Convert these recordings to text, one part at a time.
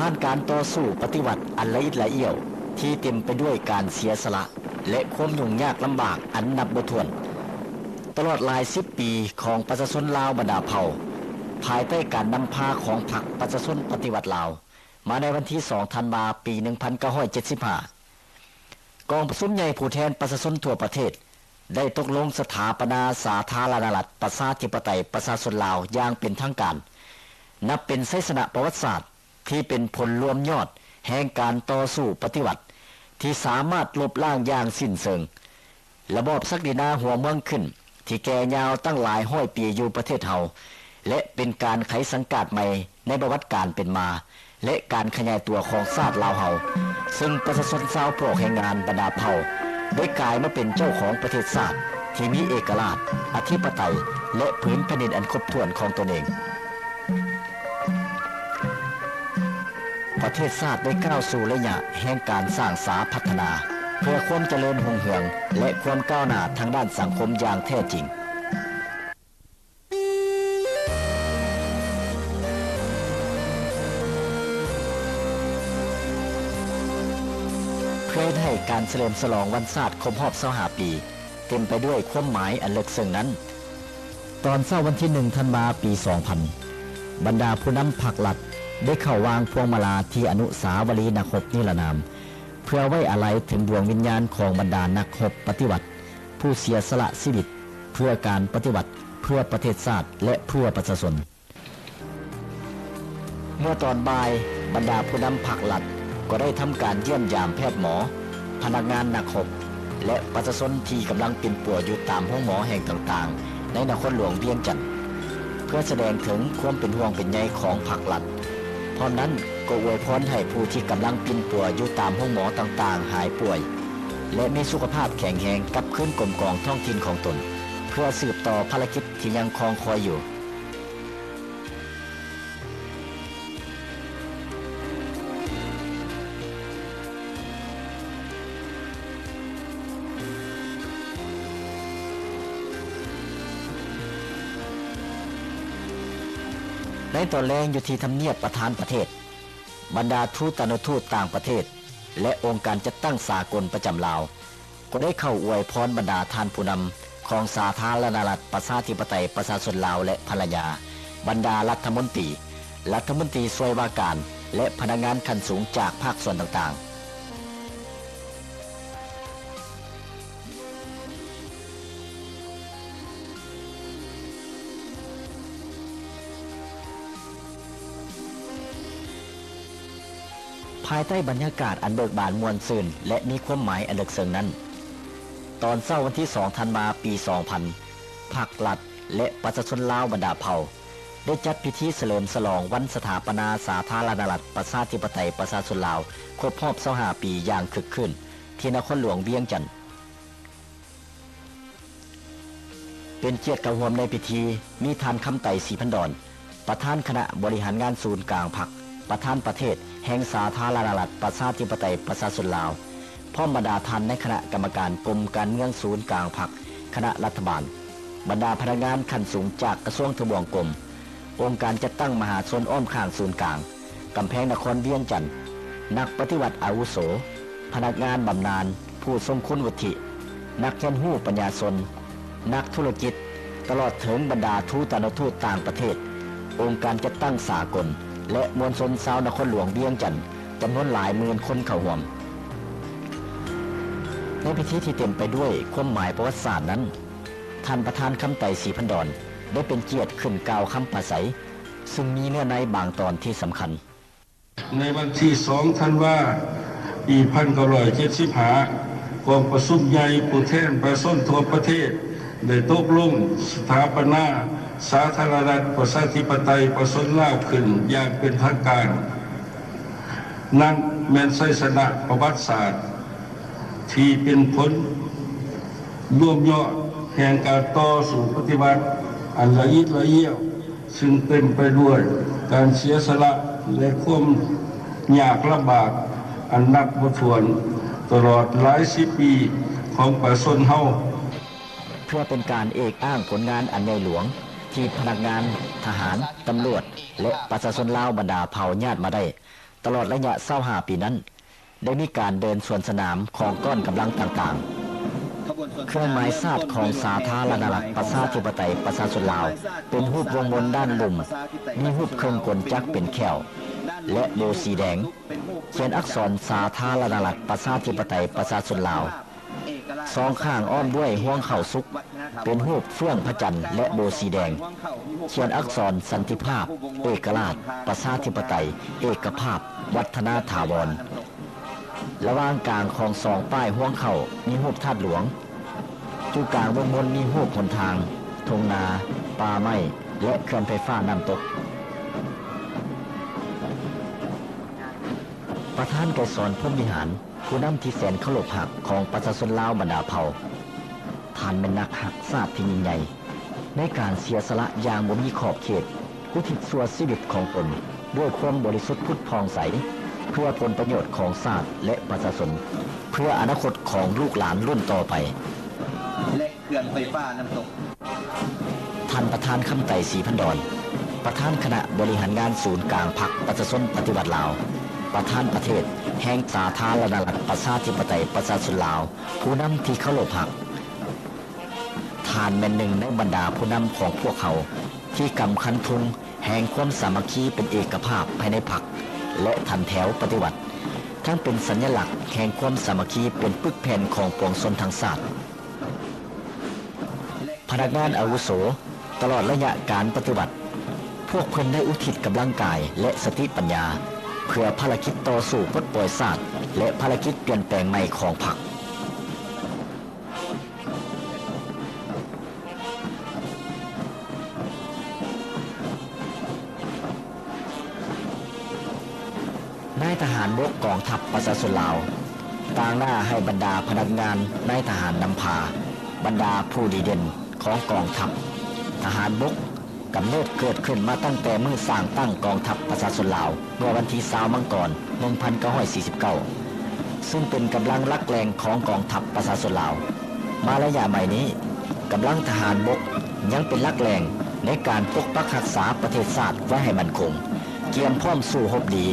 ຜ່ານການຕໍ່ສູ້ປະຕິວັດອັນລະອິດລະອ້ຽວ ທີ່ເຕັມໄປດ້ວຍການເສຍສະຫຼະ ແລະ ຄວາມຫຍຸ້ງຍາກລຳບາກອັນນັບບໍ່ຖ້ວນ, ຕະຫຼອດຫຼາຍສິບປີຂອງປະຊາຊົນລາວບັນດາເຜົ່າ ພາຍໃຕ້ການນຳພາຂອງພັກປະຊາຊົນປະຕິວັດລາວ ມາໃນວັນທີສອງ ທັນວາ ປີໜຶ່ງພັນເກົ້າຮ້ອຍເຈັດສິບຫ້າ ກອງປະຊຸມໃຫຍ່ຜູ້ແທນປະຊາຊົນທົ່ວປະເທດ ໄດ້ຕົກລົງສະຖາປະນາສາທາລະນະລັດ ປະຊາທິປະໄຕ ປະຊາຊົນລາວຢ່າງເປັນທາງການ, ນັບເປັນໄຊຊະນະປະຫວັດສາດທີ່ເປັນຜົນລວມຍອດແຫ່ງການຕໍ່ສູ້ປະຕິວັດ ທີ່ສາມາດລົບລ້າງຢ່າງສິ້ນເຊີງລະບອບສັກດິນາຫົວເມືອງຂຶ້ນ ທີ່ແກ່ຍາວຕັ້ງຫຼາຍຮ້ອຍປີຢູ່ປະເທດເຮົາ ແລະ ເປັນການໄຂສັງກາດໃໝ່ໃນປະຫວັດການເປັນມາ ແລະ ການຂະຫຍາຍຕົວຂອງຊາດລາວເຮົາ, ເຊິ່ງປະຊາຊົນຊາວພວກແຮງງານບັນດາເຜົ່າ ໄດ້ກາຍມາເປັນເຈົ້າຂອງປະເທດຊາດທີ່ມີເອກະລາດ, ອະທິປະໄຕ ແລະ ຜືນແຜ່ນດິນອັນຄົບຖ້ວນຂອງຕົນເອງ. ປະເທດຊາດໄດ້ກ້າວສູ່ໄລຍະແຫ່ງການສ້າງສາພັດທະນາ ເພື່ອຄວາມຈະເລີນຮຸ່ງເຮືອງ ແລະ ຄວາມກ້າວໜ້າທາງດ້ານສັງຄົມຢ່າງແທ້ຈິງ. ເພື່ອເຮັດໃຫ້ການສະເຫຼີມສະຫຼອງວັນຊາດຄົບຮອບຊາວຫ້າປີ ເຕັມໄປດ້ວຍຄວາມໝາຍອັນເລິກເຊິ່ງນັ້ນ, ຕອນເຊົ້າວັນທີໜຶ່ງ ທັນວາ ປີສອງພັນ ບັນດາຜູ້ນຳພັກລັດໄດ້ເຂົ້າວາງພວງມາລາທີ່ອະນຸສາວະລີນັກຮົບນິລະນາມ ເພື່ອໄວ້ອາໄລເຖິງດວງວິນຍານຂອງບັນດານັກຮົບປະຕິວັດ ຜູ້ເສຍສະຫຼະຊີວິດເພື່ອການປະຕິວັດ ເພື່ອປະເທດຊາດ ແລະ ເພື່ອປະຊາຊົນ. ເມື່ອຕອນບ່າຍ, ບັນດາຜູ້ນຳພັກລັດກໍໄດ້ທຳການຢ້ຽມຢາມແພດໝໍ, ພະນັກງານນັກຮົບ ແລະ ປະຊາຊົນທີ່ກຳລັງປິ່ນປົວຢູ່ຕາມໂຮງໝໍແຫ່ງຕ່າງໆ ໃນນະຄອນຫຼວງວຽງຈັນ ເພື່ອສະແດງເຖິງຄວາມເປັນຫ່ວງເປັນໃຍຂອງພັກລັດ. ພ້ອມນັ້ນກໍອວຍພອນໃຫ້ຜູ້ທີ່ກຳລັງປິ່ນປົວຢູ່ຕາມໂຮງໝໍຕ່າງໆ ຫາຍປ່ວຍ ແລະ ມີສຸຂະພາບແຂງແຮງກັບຄືນກົມກອງທ້ອງຖິ່ນຂອງຕົນ ເພື່ອສືບຕໍ່ພາລະກິດທີ່ຍັງຄອງຄອຍຢູ່. ໃນຕອນແລງຢູ່ທີ່ທຳນຽບປະທານປະເທດ, ບັນດາທູຕານຸທູດຕ່າງປະເທດ ແລະ ອົງການຈັດຕັ້ງສາກົນປະຈຳລາວ ກໍໄດ້ເຂົ້າອວຍພອນບັນດາທ່ານຜູ້ນຳຂອງສາທາລະນະລັດ ປະຊາທິປະໄຕ ປະຊາຊົນລາວ ແລະ ພັນລະຍາ, ບັນດາລັດຖະມົນຕີ, ລັດຖະມົນຕີຊ່ວຍວ່າການ ແລະ ພະນັກງານຂັ້ນສູງຈາກພາກສ່ວນຕ່າງໆ. ພາຍໃຕ້ບັນຍາກາດອັນເບີກບານມ່ວນຊື່ນ ແລະ ມີຄວາມໝາຍອັນເລິກເຊິ່ງນັ້ນ, ຕອນເຊົ້າວັນທີສອງ ທັນວາ ປີສອງພັນ ພັກລັດ ແລະ ປະຊາຊົນລາວບັນດາເຜົ່າ ໄດ້ຈັດພິທີສະເຫຼີມສະຫຼອງວັນສະຖາປະນາສາທາລະນະລັດ ປະຊາທິປະໄຕ ປະຊາຊົນລາວ ຄົບຮອບຊາວຫ້າປີຢ່າງຄຶກຄື້ນ ທີ່ນະຄອນຫຼວງວຽງຈັນ. ເປັນກຽດເຂົ້າຮ່ວມໃນພິທີ ມີທ່ານ ຄຳໄຕ ສີພັນດອນ ປະທານຄະນະບໍລິຫານງານສູນກາງພັກ, ປະທານປະເທດແຫ່ງສາທາລະນະລັດ ປະຊາທິປະໄຕ ປະຊາຊົນລາວ, ພ້ອມບັນດາທ່ານໃນຄະນະກຳມະການກົມການເມືອງສູນກາງພັກ, ຄະນະລັດຖະບານ, ບັນດາພະນັກງານຂັ້ນສູງຈາກກະຊວງທະບວງກົມ, ອົງການຈັດຕັ້ງມະຫາຊົນອ້ອມຂ້າງສູນກາງ, ກຳແພງນະຄອນວຽງຈັນ, ນັກປະຕິວັດອາວຸໂສ, ພະນັກງານບຳນານ, ຜູ້ຊົງຄຸນວຸດທິ, ນັກຮຽນຮູ້ປັນຍາຊົນ, ນັກທຸລະກິດ, ຕະຫຼອດເຖິງບັນດາທູຕານຸທູດຕ່າງປະເທດ, ອົງການຈັດຕັ້ງສາກົນ ແລະ ມວນຊົນຊາວນະຄອນຫຼວງວຽງຈັນ ຈຳນວນຫຼາຍໝື່ນຄົນເຂົ້າຮ່ວມ. ໃນພິທີທີ່ເຕັມໄປດ້ວຍຄວາມໝາຍປະຫວັດສາດນັ້ນ, ທ່ານປະທານ ຄຳໄຕ ສີພັນດອນ ໄດ້ເປັນກຽດຂຶ້ນກ່າວຄຳປາໄສ, ຊຶ່ງມີເນື້ອໃນບາງຕອນທີ່ສຳຄັນ. ໃນວັນທີສອງ ທັນວາ ປີໜຶ່ງພັນເກົ້າຮ້ອຍເຈັດສິບຫ້າ ກອງປະຊຸມໃຫຍ່ຜູ້ແທນປະຊາຊົນທົ່ວປະເທດ ໄດ້ຕົກລົງສະຖາປະນາສາທາລະນະລັດ ປະຊາທິປະໄຕ ປະຊາຊົນລາວ ຂຶ້ນຢ່າງເປັນທາງການ. ນັ້ນແມ່ນໄຊຊະນະປະຫວັດສາດ ທີ່ເປັນຜົນລວມຍອດແຫ່ງການຕໍ່ສູ້ປະຕິວັດອັນລະອິດລະອ້ຽວ, ຊຶ່ງເຕັມໄປດ້ວຍການເສຍສະຫຼະ ແລະ ຄວາມຍາກລຳບາກອັນນັບບໍ່ຖ້ວນ ຕະຫຼອດຫຼາຍສິບປີຂອງປະຊາຊົນເຮົາ. ເພື່ອເປັນການເອກອ້າງຜົນງານອັນໃຫຍ່ຫຼວງ ທີ່ພະນັກງານ, ທະຫານ, ຕຳຫຼວດ ແລະ ປະຊາຊົນລາວບັນດາເຜົ່າຍາດມາໄດ້, ຕະຫຼອດໄລຍະຊາວຫ້າປີນັ້ນ ໄດ້ມີການເດີນສວນສະໜາມຂອງກ້ອນກຳລັງຕ່າງໆ. ເຄື່ອງໝາຍຊາດຂອງສາທາລະນະລັດປະຊາທິປະໄຕປະຊາຊົນລາວ ເປັນຮູບວົງມົນດ້ານລຸ່ມ, ມີຮູບເຄື່ອງກົນຈັກເປັນແຂ້ວ ແລະ ໂບສີແດງ, ຂຽນອັກສອນສາທາລະນະລັດປະຊາທິປະໄຕປະຊາຊົນລາວ. ສອງຂ້າງອ້ອມດ້ວຍຮວງເຂົ້າສຸກ ເປັນຮູບເຟືອງພະຈັນ ແລະ ໂບສີແດງ, ຂຽນອັກສອນສັນຕິພາບ, ເອກະລາດ, ປະຊາທິປະໄຕ, ເອກະພາບ, ວັດທະນາຖາວອນ. ລະຫວ່າງກາງຂອງສອງປ້າຍຮວງເຂົ້າມີຮູບທາດຫຼວງ. ຢູ່ກາງວົງມົນມີຮູບຫົນທາງ, ທົ່ງນາ, ປ່າໄມ້ ແລະ ເຂື່ອນໄຟຟ້ານ້ຳຕົກ. ປະທານໄກສອນ ພົມວິຫານ ຜູ້ນຳທີ່ແສນເຄົາລົບຮັກຂອງປະຊາຊົນລາວບັນດາເຜົ່າ. ທ່ານແມ່ນນັກຮັກຊາດທີ່ຍິ່ງໃຫຍ່ ໃນການເສຍສະຫຼະຢ່າງບໍ່ມີຂອບເຂດ, ອຸທິດຊົ່ວຊີວິດຂອງຕົນດ້ວຍຄວາມບໍລິສຸດຜຸດຜ່ອງໃສ ເພື່ອຜົນປະໂຫຍດຂອງຊາດ ແລະ ປະຊາຊົນ, ເພື່ອອະນາຄົດຂອງລູກຫຼານລຸ້ນຕໍ່ໄປ. ເຂື່ອນໄຟຟ້ານ້ຳຕົກ. ທ່ານປະທານ ຄຳໄຕ ສີພັນດອນ ປະທານຄະນະບໍລິຫານງານສູນກາງພັກປະຊາຊົນປະຕິວັດລາວ, ປະທານປະເທດແຫ່ງສາທາລະນະລັດປະຊາທິປະໄຕປະຊາຊົນລາວ, ຜູ້ນຳທີ່ເຄົາລົບຮັກ. ທ່ານແມ່ນໜຶ່ງໃນບັນດາຜູ້ນຳຂອງພວກເຮົາ ທີ່ກຳຄັນທຸງແຫ່ງຄວາມສາມັກຄີເປັນເອກະພາບພາຍໃນພັກ ແລະ ຖັນແຖວປະຕິວັດ, ທັງເປັນສັນຍະລັກແຫ່ງຄວາມສາມັກຄີເປັນປຶກແຜ່ນຂອງປວງຊົນທັງຊາດ. ພະນັກງານອາວຸໂສ ຕະຫຼອດໄລຍະການປະຕິວັດ, ພວກເພິ່ນໄດ້ອຸທິດກຳລັງກາຍ ແລະ ສະຕິປັນຍາ ເພື່ອພາລະກິດຕໍ່ສູ້ປົດປ່ອຍຊາດ ແລະ ພາລະກິດປ່ຽນແປງໃໝ່ຂອງພັກ. ນາຍທະຫານບົກກອງທັບປະຊາຊົນລາວ ຕາງໜ້າໃຫ້ບັນດາພະນັກງານນາຍທະຫານນຳພາ, ບັນດາຜູ້ດີເດັ່ນຂອງກອງທັບທະຫານບົກ ກຳເນີດເກີດຂຶ້ນມາຕັ້ງແຕ່ມື້ສ້າງຕັ້ງກອງທັບປະຊາຊົນລາວ ເມື່ອວັນທີຊາວ ມັງກອນ ໜຶ່ງພັນເກົ້າຮ້ອຍສີ່ສິບເກົ້າ ຊຶ່ງເປັນກຳລັງຫຼັກແຫຼ່ງຂອງກອງທັບປະຊາຊົນລາວ. ມາໄລຍະໃໝ່ນີ້, ກຳລັງທະຫານບົກຍັງເປັນຫຼັກແຫຼ່ງໃນການປົກປັກຮັກສາປະເທດຊາດໄວ້ໃຫ້ໝັ້ນຄົງ, ກຽມພ້ອມສູ້ຮົບດີ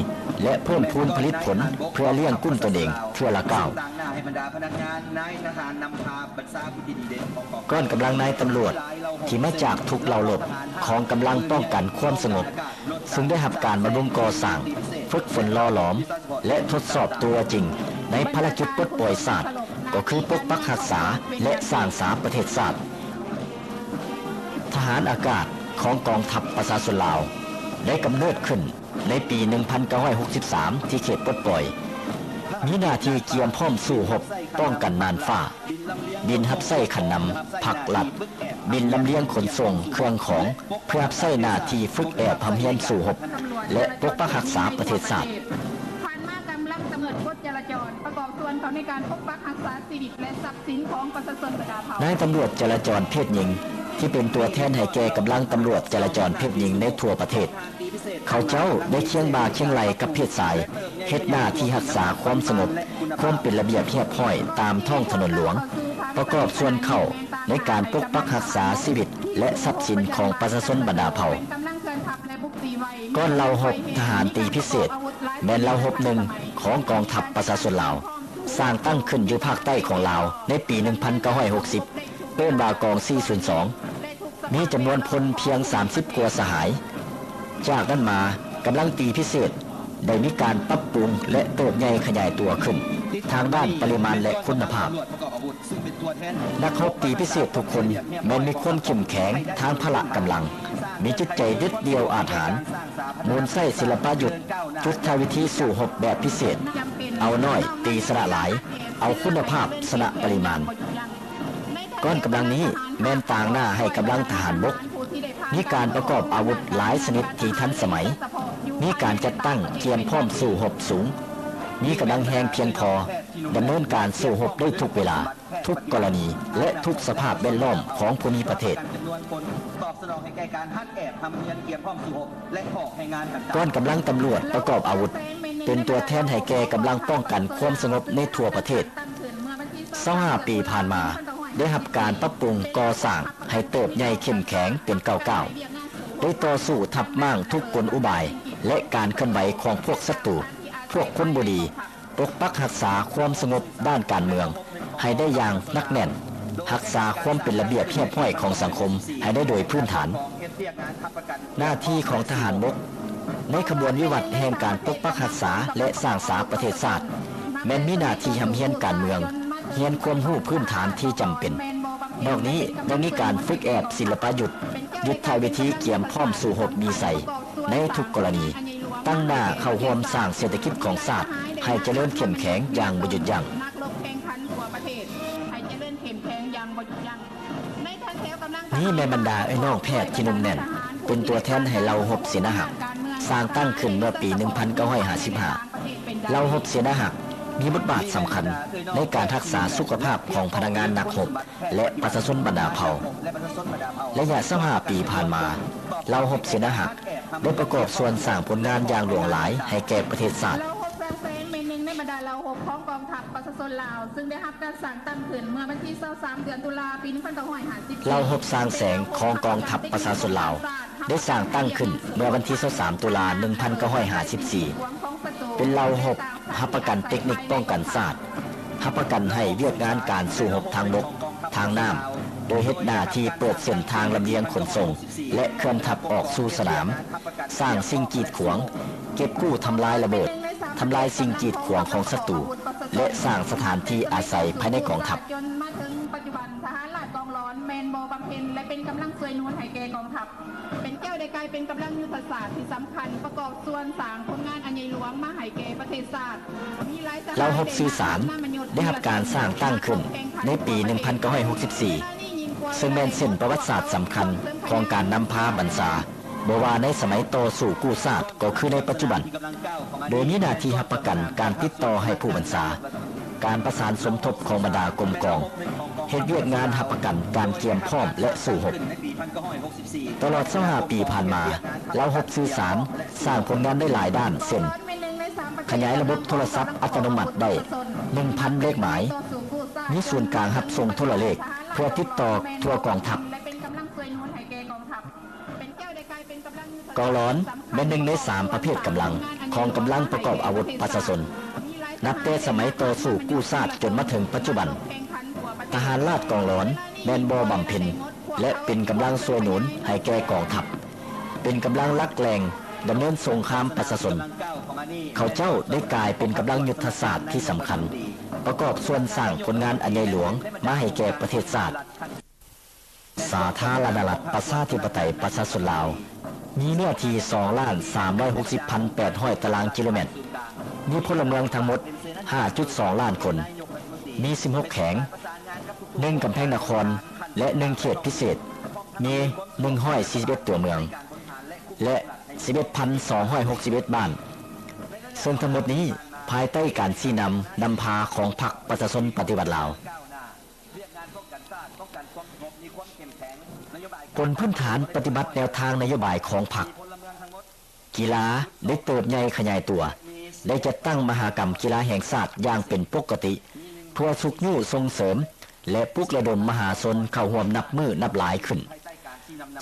ແລະ ເພີ່ມພູນຜະລິດຜົນເພື່ອລ້ຽງກຸ້ມຕົນເອງເທື່ອລະກ້າວ. ກ້ອນກຳລັງນາຍຕຳຫຼວດທີ່ມາຈາກທຸກເຫຼົ່າລົບຂອງກຳລັງປ້ອງກັນຄວາມສະຫງົບ ຊຶ່ງໄດ້ຮັບການບຳລຸງກໍ່ສ້າງ, ຝຶກຝົນຫຼໍ່ຫຼອມ ແລະ ທົດສອບຕົວຈິງໃນພາລະກິດປົດປ່ອຍຊາດ ກໍຄືປົກປັກຮັກສາ ແລະ ສ້າງສາປະເທດຊາດ. ທະຫານອາກາດຂອງກອງທັບປະຊາຊົນລາວ ໄດ້ກຳເນີດຂຶ້ນໃນປີໜຶ່ງພັນເກົ້າຮ້ອຍຫົກສິບສາມ ທີ່ເຂດປົດປ່ອຍ, ມີໜ້າທີ່ກຽມພ້ອມສູ້ຮົບປ້ອງກັນນ່ານຟ້າ. ບິນຮັບໃຊ້ຂັ້ນນຳພັກລັດ, ບິນລຳລຽງຂົນສົ່ງເຄື່ອງຂອງ ເພື່ອຮັບໃຊ້ໜ້າທີ່ຝຶກແອບຮ່ຳຮຽນສູ້ຮົບ ແລະ ປົກປັກຮັກສາປະເທດຊາດ. ຜ່ານມາກຳລັງຕຳຫຼວດກົດຈະລາຈອນປະກອບສ່ວນເຂົ້າໃນການປົກປັກຮັກສາຊີວິດ ແລະ ຊັບສິນຂອງປະຊາຊົນບັນດາເຜົ່າ. ນາຍຕຳຫຼວດຈະລາຈອນເພດຍິງ ທີ່ເປັນຕົວແທນໃຫ້ແກ່ກຳລັງຕຳຫຼວດຈະລາຈອນເພດຍິງໃນທົ່ວປະເທດ. ເຂົາເຈົ້າໄດ້ຄຽງບ່າຄຽງໄຫຼ່ກັບເພດຊາຍ, ເຮັດໜ້າທີ່ຮັກສາຄວາມສະຫງົບ, ຄວາມເປັນລະບຽບຮຽບຮ້ອຍຕາມທ້ອງຖະໜົນຫຼວງ, ປະກອບສ່ວນເຂົ້າໃນການປົກປັກຮັກສາຊີວິດ ແລະ ຊັບສິນຂອງປະຊາຊົນບັນດາເຜົ່າ. ກ່ອນເຫຼົ່າຮົບທະຫານຕີພິເສດ ແມ່ນເຫຼົ່າຮົບໜຶ່ງຂອງກອງທັບປະຊາຊົນລາວ, ສ້າງຕັ້ງຂຶ້ນຢູ່ພາກໃຕ້ຂອງລາວໃນປີໜຶ່ງພັນເກົ້າຮ້ອຍຫົກສິບ ເອີ້ນວ່າກອງສີ່ສູນສອງ ມີຈຳນວນພົນພຽງສາມສິບກວ່າສະຫາຍ. ຈາກນັ້ນມາ, ກຳລັງຕີພິເສດໄດ້ມີການປັບປຸງ ແລະ ເຕີບໃຫຍ່ຂະຫຍາຍຕົວຂຶ້ນທາງດ້ານປະລິມານ ແລະ ຄຸນນະພາບ. ນັກຮົບຕີພິເສດທຸກຄົນແມ່ນມີຄວາມເຂັ້ມແຂງທາງພະລະກຳລັງ, ມີຈິດໃຈເດັດດ່ຽວອາດຫານ, ໝູນໃຊ້ສິລະປະຍຸດ, ຍຸດທະວິທີສູ້ຮົບແບບພິເສດ, ເອົານ້ອຍຕີຊະນະຫຼາຍ, ເອົາຄຸນນະພາບຊະນະປະລິມານ. ກ້ອນກຳລັງນີ້ແມ່ນຕາງໜ້າໃຫ້ກຳລັງທະຫານບົກ, ມີການປະກອບອາວຸດຫຼາຍຊະນິດທີ່ທັນສະໄໝ, ມີການຈັດຕັ້ງກຽມພ້ອມສູ້ຮົບສູງ, ມີກຳລັງແຮງພຽງພໍ, ດຳເນີນການສູ້ຮົບໄດ້ທຸກເວລາ, ທຸກກໍລະນີ ແລະ ທຸກສະພາບແວດລ້ອມຂອງພູມິປະເທດ. ກ່ອນກຳລັງຕຳຫຼວດປະກອບອາວຸດ ເປັນຕົວແທນໃຫ້ແກ່ກຳລັງປ້ອງກັນຄວາມສະຫງົບໃນທົ່ວປະເທດ. ຊາວຫ້າປີຜ່ານມາ ໄດ້ຮັບການປັບປຸງກໍ່ສ້າງໃຫ້ເຕີບໃຫຍ່ເຂັ້ມແຂງເປັນກ້າວໆ, ໄດ້ຕໍ່ສູ້ທັບມ້າງທຸກກົນອຸບາຍ ແລະ ການເຄື່ອນໄຫວຂອງພວກສັດຕູ ພວກຄົນບໍ່ດີ, ປົກປັກຮັກສາຄວາມສະຫງົບດ້ານການເມືອງໃຫ້ໄດ້ຢ່າງໜັກແໜ້ນ, ຮັກສາຄວາມເປັນລະບຽບຮຽບຮ້ອຍຂອງສັງຄົມໃຫ້ໄດ້ໂດຍພື້ນຖານ. ໜ້າທີ່ຂອງທະຫານບົກໃນຂະບວນວິວັດແຫ່ງການປົກປັກຮັກສາ ແລະ ສ້າງສາປະເທດຊາດ ແມ່ນມີໜ້າທີ່ຮ່ຳຮຽນການເມືອງ, ຮຽນຄວາມຮູ້ພື້ນຖານທີ່ຈຳເປັນ. ນອກນີ້ຍັງມີການຝຶກແອບສິລະປະຍຸດ, ຍຸດທະວິທີກຽມພ້ອມສູ້ຮົບມີໄຊໃນທຸກກໍລະນີ, ຕັ້ງໜ້າເຂົ້າຮ່ວມສ້າງເສດຖະກິດຂອງຊາດໃຫ້ຈະເລີນເຂັ້ມແຂງຢ່າງບໍ່ຢຸດຢັ້ງ. ໃນແຖວກຳລັງທະຫານ ນີ້ແມ່ນບັນດາເອື້ອຍນ້ອງແພດທີ່ໜຸ່ມແໜ້ນ, ເປັນຕົວແທນໃຫ້ເຫຼົ່າຮົບເສນາຮັກ, ສ້າງຕັ້ງຂຶ້ນເມື່ອປີໜຶ່ງພັນເກົ້າຮ້ອຍຫ້າສິບຫ້າ. ເຫຼົ່າຮົບເສນາຮັກມີບົດບາດສຳຄັນໃນການຮັກສາສຸຂະພາບຂອງພະນັກງານນັກຮົບ ແລະ ປະຊາຊົນບັນດາເຜົ່າ. ໄລຍະຊາວຫ້າປີຜ່ານມາ, ເຫຼົ່າຮົບເສນາຮັກໄດ້ປະກອບສ່ວນສ້າງຜົນງານຢ່າງຫຼວງຫຼາຍໃຫ້ແກ່ປະເທດຊາດ. ເຫຼົ່າຮົບສ້າງແສງແມ່ນໜຶ່ງໃນບັນດາເຫຼົ່າຮົບຂອງກອງທັບປະຊາຊົນລາວ ຊຶ່ງໄດ້ຮັບການສ້າງຕັ້ງຂຶ້ນເມື່ອວັນທີຊາວສາມ ເດືອນຕຸລາ ປີໜຶ່ງພັນເກົ້າຮ້ອຍຫ້າສິບ ເຫຼົ່າຮົບສ້າງແສງຂອງກອງທັບປະຊາຊົນລາວ ໄດ້ສ້າງຕັ້ງຂຶ້ນເມື່ອວັນທີຊາວສາມ ຕຸລາ ໜຶ່ງພັນເກົ້າຮ້ອຍຫ້າສິບສີ່ ເປັນເຫຼົ່າຮົບຮັບປະກັນເຕັກນິກປ້ອງກັນຊາດ, ຮັບປະກັນໃຫ້ວຽກງານການສູ້ຮົບທາງບົກ, ທາງນ້ຳ ໂດຍເຮັດໜ້າທີ່ເປີດເສັ້ນທາງລຳລຽງຂົນສົ່ງ ແລະ ເຄື່ອນທັບອອກສູ່ສະໜາມ, ສ້າງສິ່ງກີດຂວາງ, ເກັບກູ້ທຳລາຍລະເບີດ, ທຳລາຍສິ່ງກີດຂວາງຂອງສັດຕູ ແລະ ສ້າງສະຖານທີ່ອາໄສພາຍໃນກອງທັບ. ຈົນມາເຖິງປັດຈຸບັນ, ທະຫານລາດກອງຫຼອນແມ່ນບໍ່ບຳເພັນ ແລະ ເປັນກຳລັງຊ່ວຍໜູນໃຫ້ແກ່ກອງທັບ. ເປັນແກ້ວໄດ້ກາຍເປັນກຳລັງຍຸດທະສາດທີ່ສຳຄັນ ປະກອບສ່ວນສ້າງຜົນງານອັນໃຫຍ່ຫຼວງມາໃຫ້ແກ່ປະເທດຊາດ. ເຫຼົ່າຮົບສື່ສານໄດ້ຮັບການສ້າງຕັ້ງຂຶ້ນໃນປີໜຶ່ງພັນເກົ້າຮ້ອຍຫົກສິບສີ່ ເຊິ່ງແມ່ນເສັ້ນປະຫວັດສາດສຳຄັນຂອງການນຳພາບັນຊາ ບໍ່ວ່າໃນສະໄໝຕໍ່ສູ້ກູ້ຊາດກໍຄືໃນປັດຈຸບັນ, ໂດຍມີໜ້າທີ່ຮັບປະກັນການຕິດຕໍ່ໃຫ້ຜູ້ບັນຊາ, ການປະສານສົມທົບຂອງບັນດາກົມກອງ, ເຮັດວຽກງານຮັບປະກັນການກຽມພ້ອມ ແລະ ສູ້ຮົບ. ຕະຫຼອດຊາວຫ້າປີຜ່ານມາ, ເຫຼົ່າຮົບສື່ສານສ້າງຜົນງານໄດ້ຫຼາຍດ້ານ ເຊັ່ນ ຂະຫຍາຍລະບົບໂທລະສັບອັດຕະໂນມັດໄດ້ໜຶ່ງພັນເລກໝາຍ, ມີສູນກາງຮັບສົ່ງໂທລະເລກເພື່ອຕິດຕໍ່ທົ່ວກອງທັບ. ກອງຫຼອນແມ່ນໜຶ່ງໃນສາມປະເພດກຳລັງຂອງກຳລັງປະກອບອາວຸດປະຊາຊົນ, ນັບແຕ່ສະໄໝຕໍ່ສູ້ກູ້ຊາດຈົນມາເຖິງປັດຈຸບັນ. ທະຫານລາດກອງຫຼອນແມ່ນບໍ່ບຳເພັນ ແລະ ເປັນກຳລັງຊ່ວຍໜູນໃຫ້ແກ່ກອງທັບ, ເປັນກຳລັງຫຼັກແຫຼ່ງດຳເນີນສົງຄາມປະຊາຊົນ. ເຂົາເຈົ້າໄດ້ກາຍເປັນກຳລັງຍຸດທະສາດທີ່ສຳຄັນ, ປະກອບສ່ວນສ້າງຜົນງານອັນໃຫຍ່ຫຼວງມາໃຫ້ແກ່ປະເທດຊາດ. ສາທາລະນະລັດ ປະຊາທິປະໄຕ ປະຊາຊົນລາວ ມີເນື້ອທີ່ສອງລ້ານສາມຮ້ອຍຫົກສິບພັນແປດຮ້ອຍຕາລາງກິໂລແມັດ, ມີພົນລະເມືອງທັງໝົດຫ້າຈຸດສອງລ້ານຄົນ, ມີສິບຫົກແຂວງ, ໜຶ່ງກຳແພງນະຄອນ ແລະ ໜຶ່ງເຂດພິເສດ, ມີໜຶ່ງຮ້ອຍສີ່ສິບເອັດຕົວເມືອງ ແລະ ສິບເອັດພັນສອງຮ້ອຍຫົກສິບເອັດບ້ານ, ເຊິ່ງທັງໝົດນີ້ພາຍໃຕ້ການຊີ້ນຳນຳພາຂອງພັກປະຊາຊົນປະຕິວັດລາວ. ບົນພື້ນຖານປະຕິບັດແນວທາງນະໂຍບາຍຂອງພັກ, ກິລາໄດ້ເຕີບໃຫຍ່ຂະຫຍາຍຕົວ, ໄດ້ຈັດຕັ້ງມະຫະກຳກິລາແຫ່ງຊາດຢ່າງເປັນປົກກະຕິ ເພື່ອຊຸກຍູ້ສົ່ງເສີມ ແລະ ປຸກລະດົມມະຫາຊົນເຂົ້າຮ່ວມນັບມື້ນັບຫຼາຍຂຶ້ນ,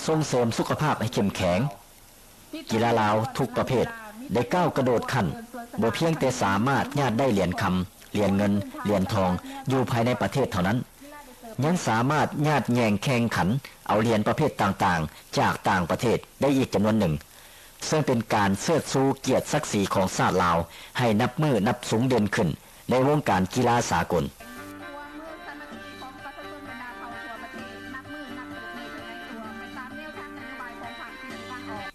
ສົ່ງເສີມສຸຂະພາບໃຫ້ເຂັ້ມແຂງ. ກິລາລາວທຸກປະເພດໄດ້ກ້າວກະໂດດຂັ້ນ, ບໍ່ພຽງແຕ່ສາມາດຍາດໄດ້ຫຼຽນຄຳ, ຫຼຽນເງິນ, ຫຼຽນທອງຢູ່ພາຍໃນປະເທດເທົ່ານັ້ນ, ຍັງສາມາດຍາດແຍ່ງແຂ່ງຂັນເອົາຫຼຽນປະເພດຕ່າງໆຈາກຕ່າງປະເທດໄດ້ອີກຈຳນວນໜຶ່ງ, ເຊິ່ງເປັນການເຊີດຊູກຽດສັກສີຂອງຊາດລາວໃຫ້ນັບມື້ນັບສູງເດັ່ນຂຶ້ນໃນວົງການກິລາສາກົນ. ຄວາມສາມັກຄີຂອງປະຊາຊົນບັນດາເຜົ່າທົ່ວປະເທດ ນັບມື້ນັບເຕີບໃຫຍ່ຂະຫຍາຍຕົວໄປຕາມແນວທາງນະໂຍບາຍຂອງພັກທີ່ມີທາງອອກ.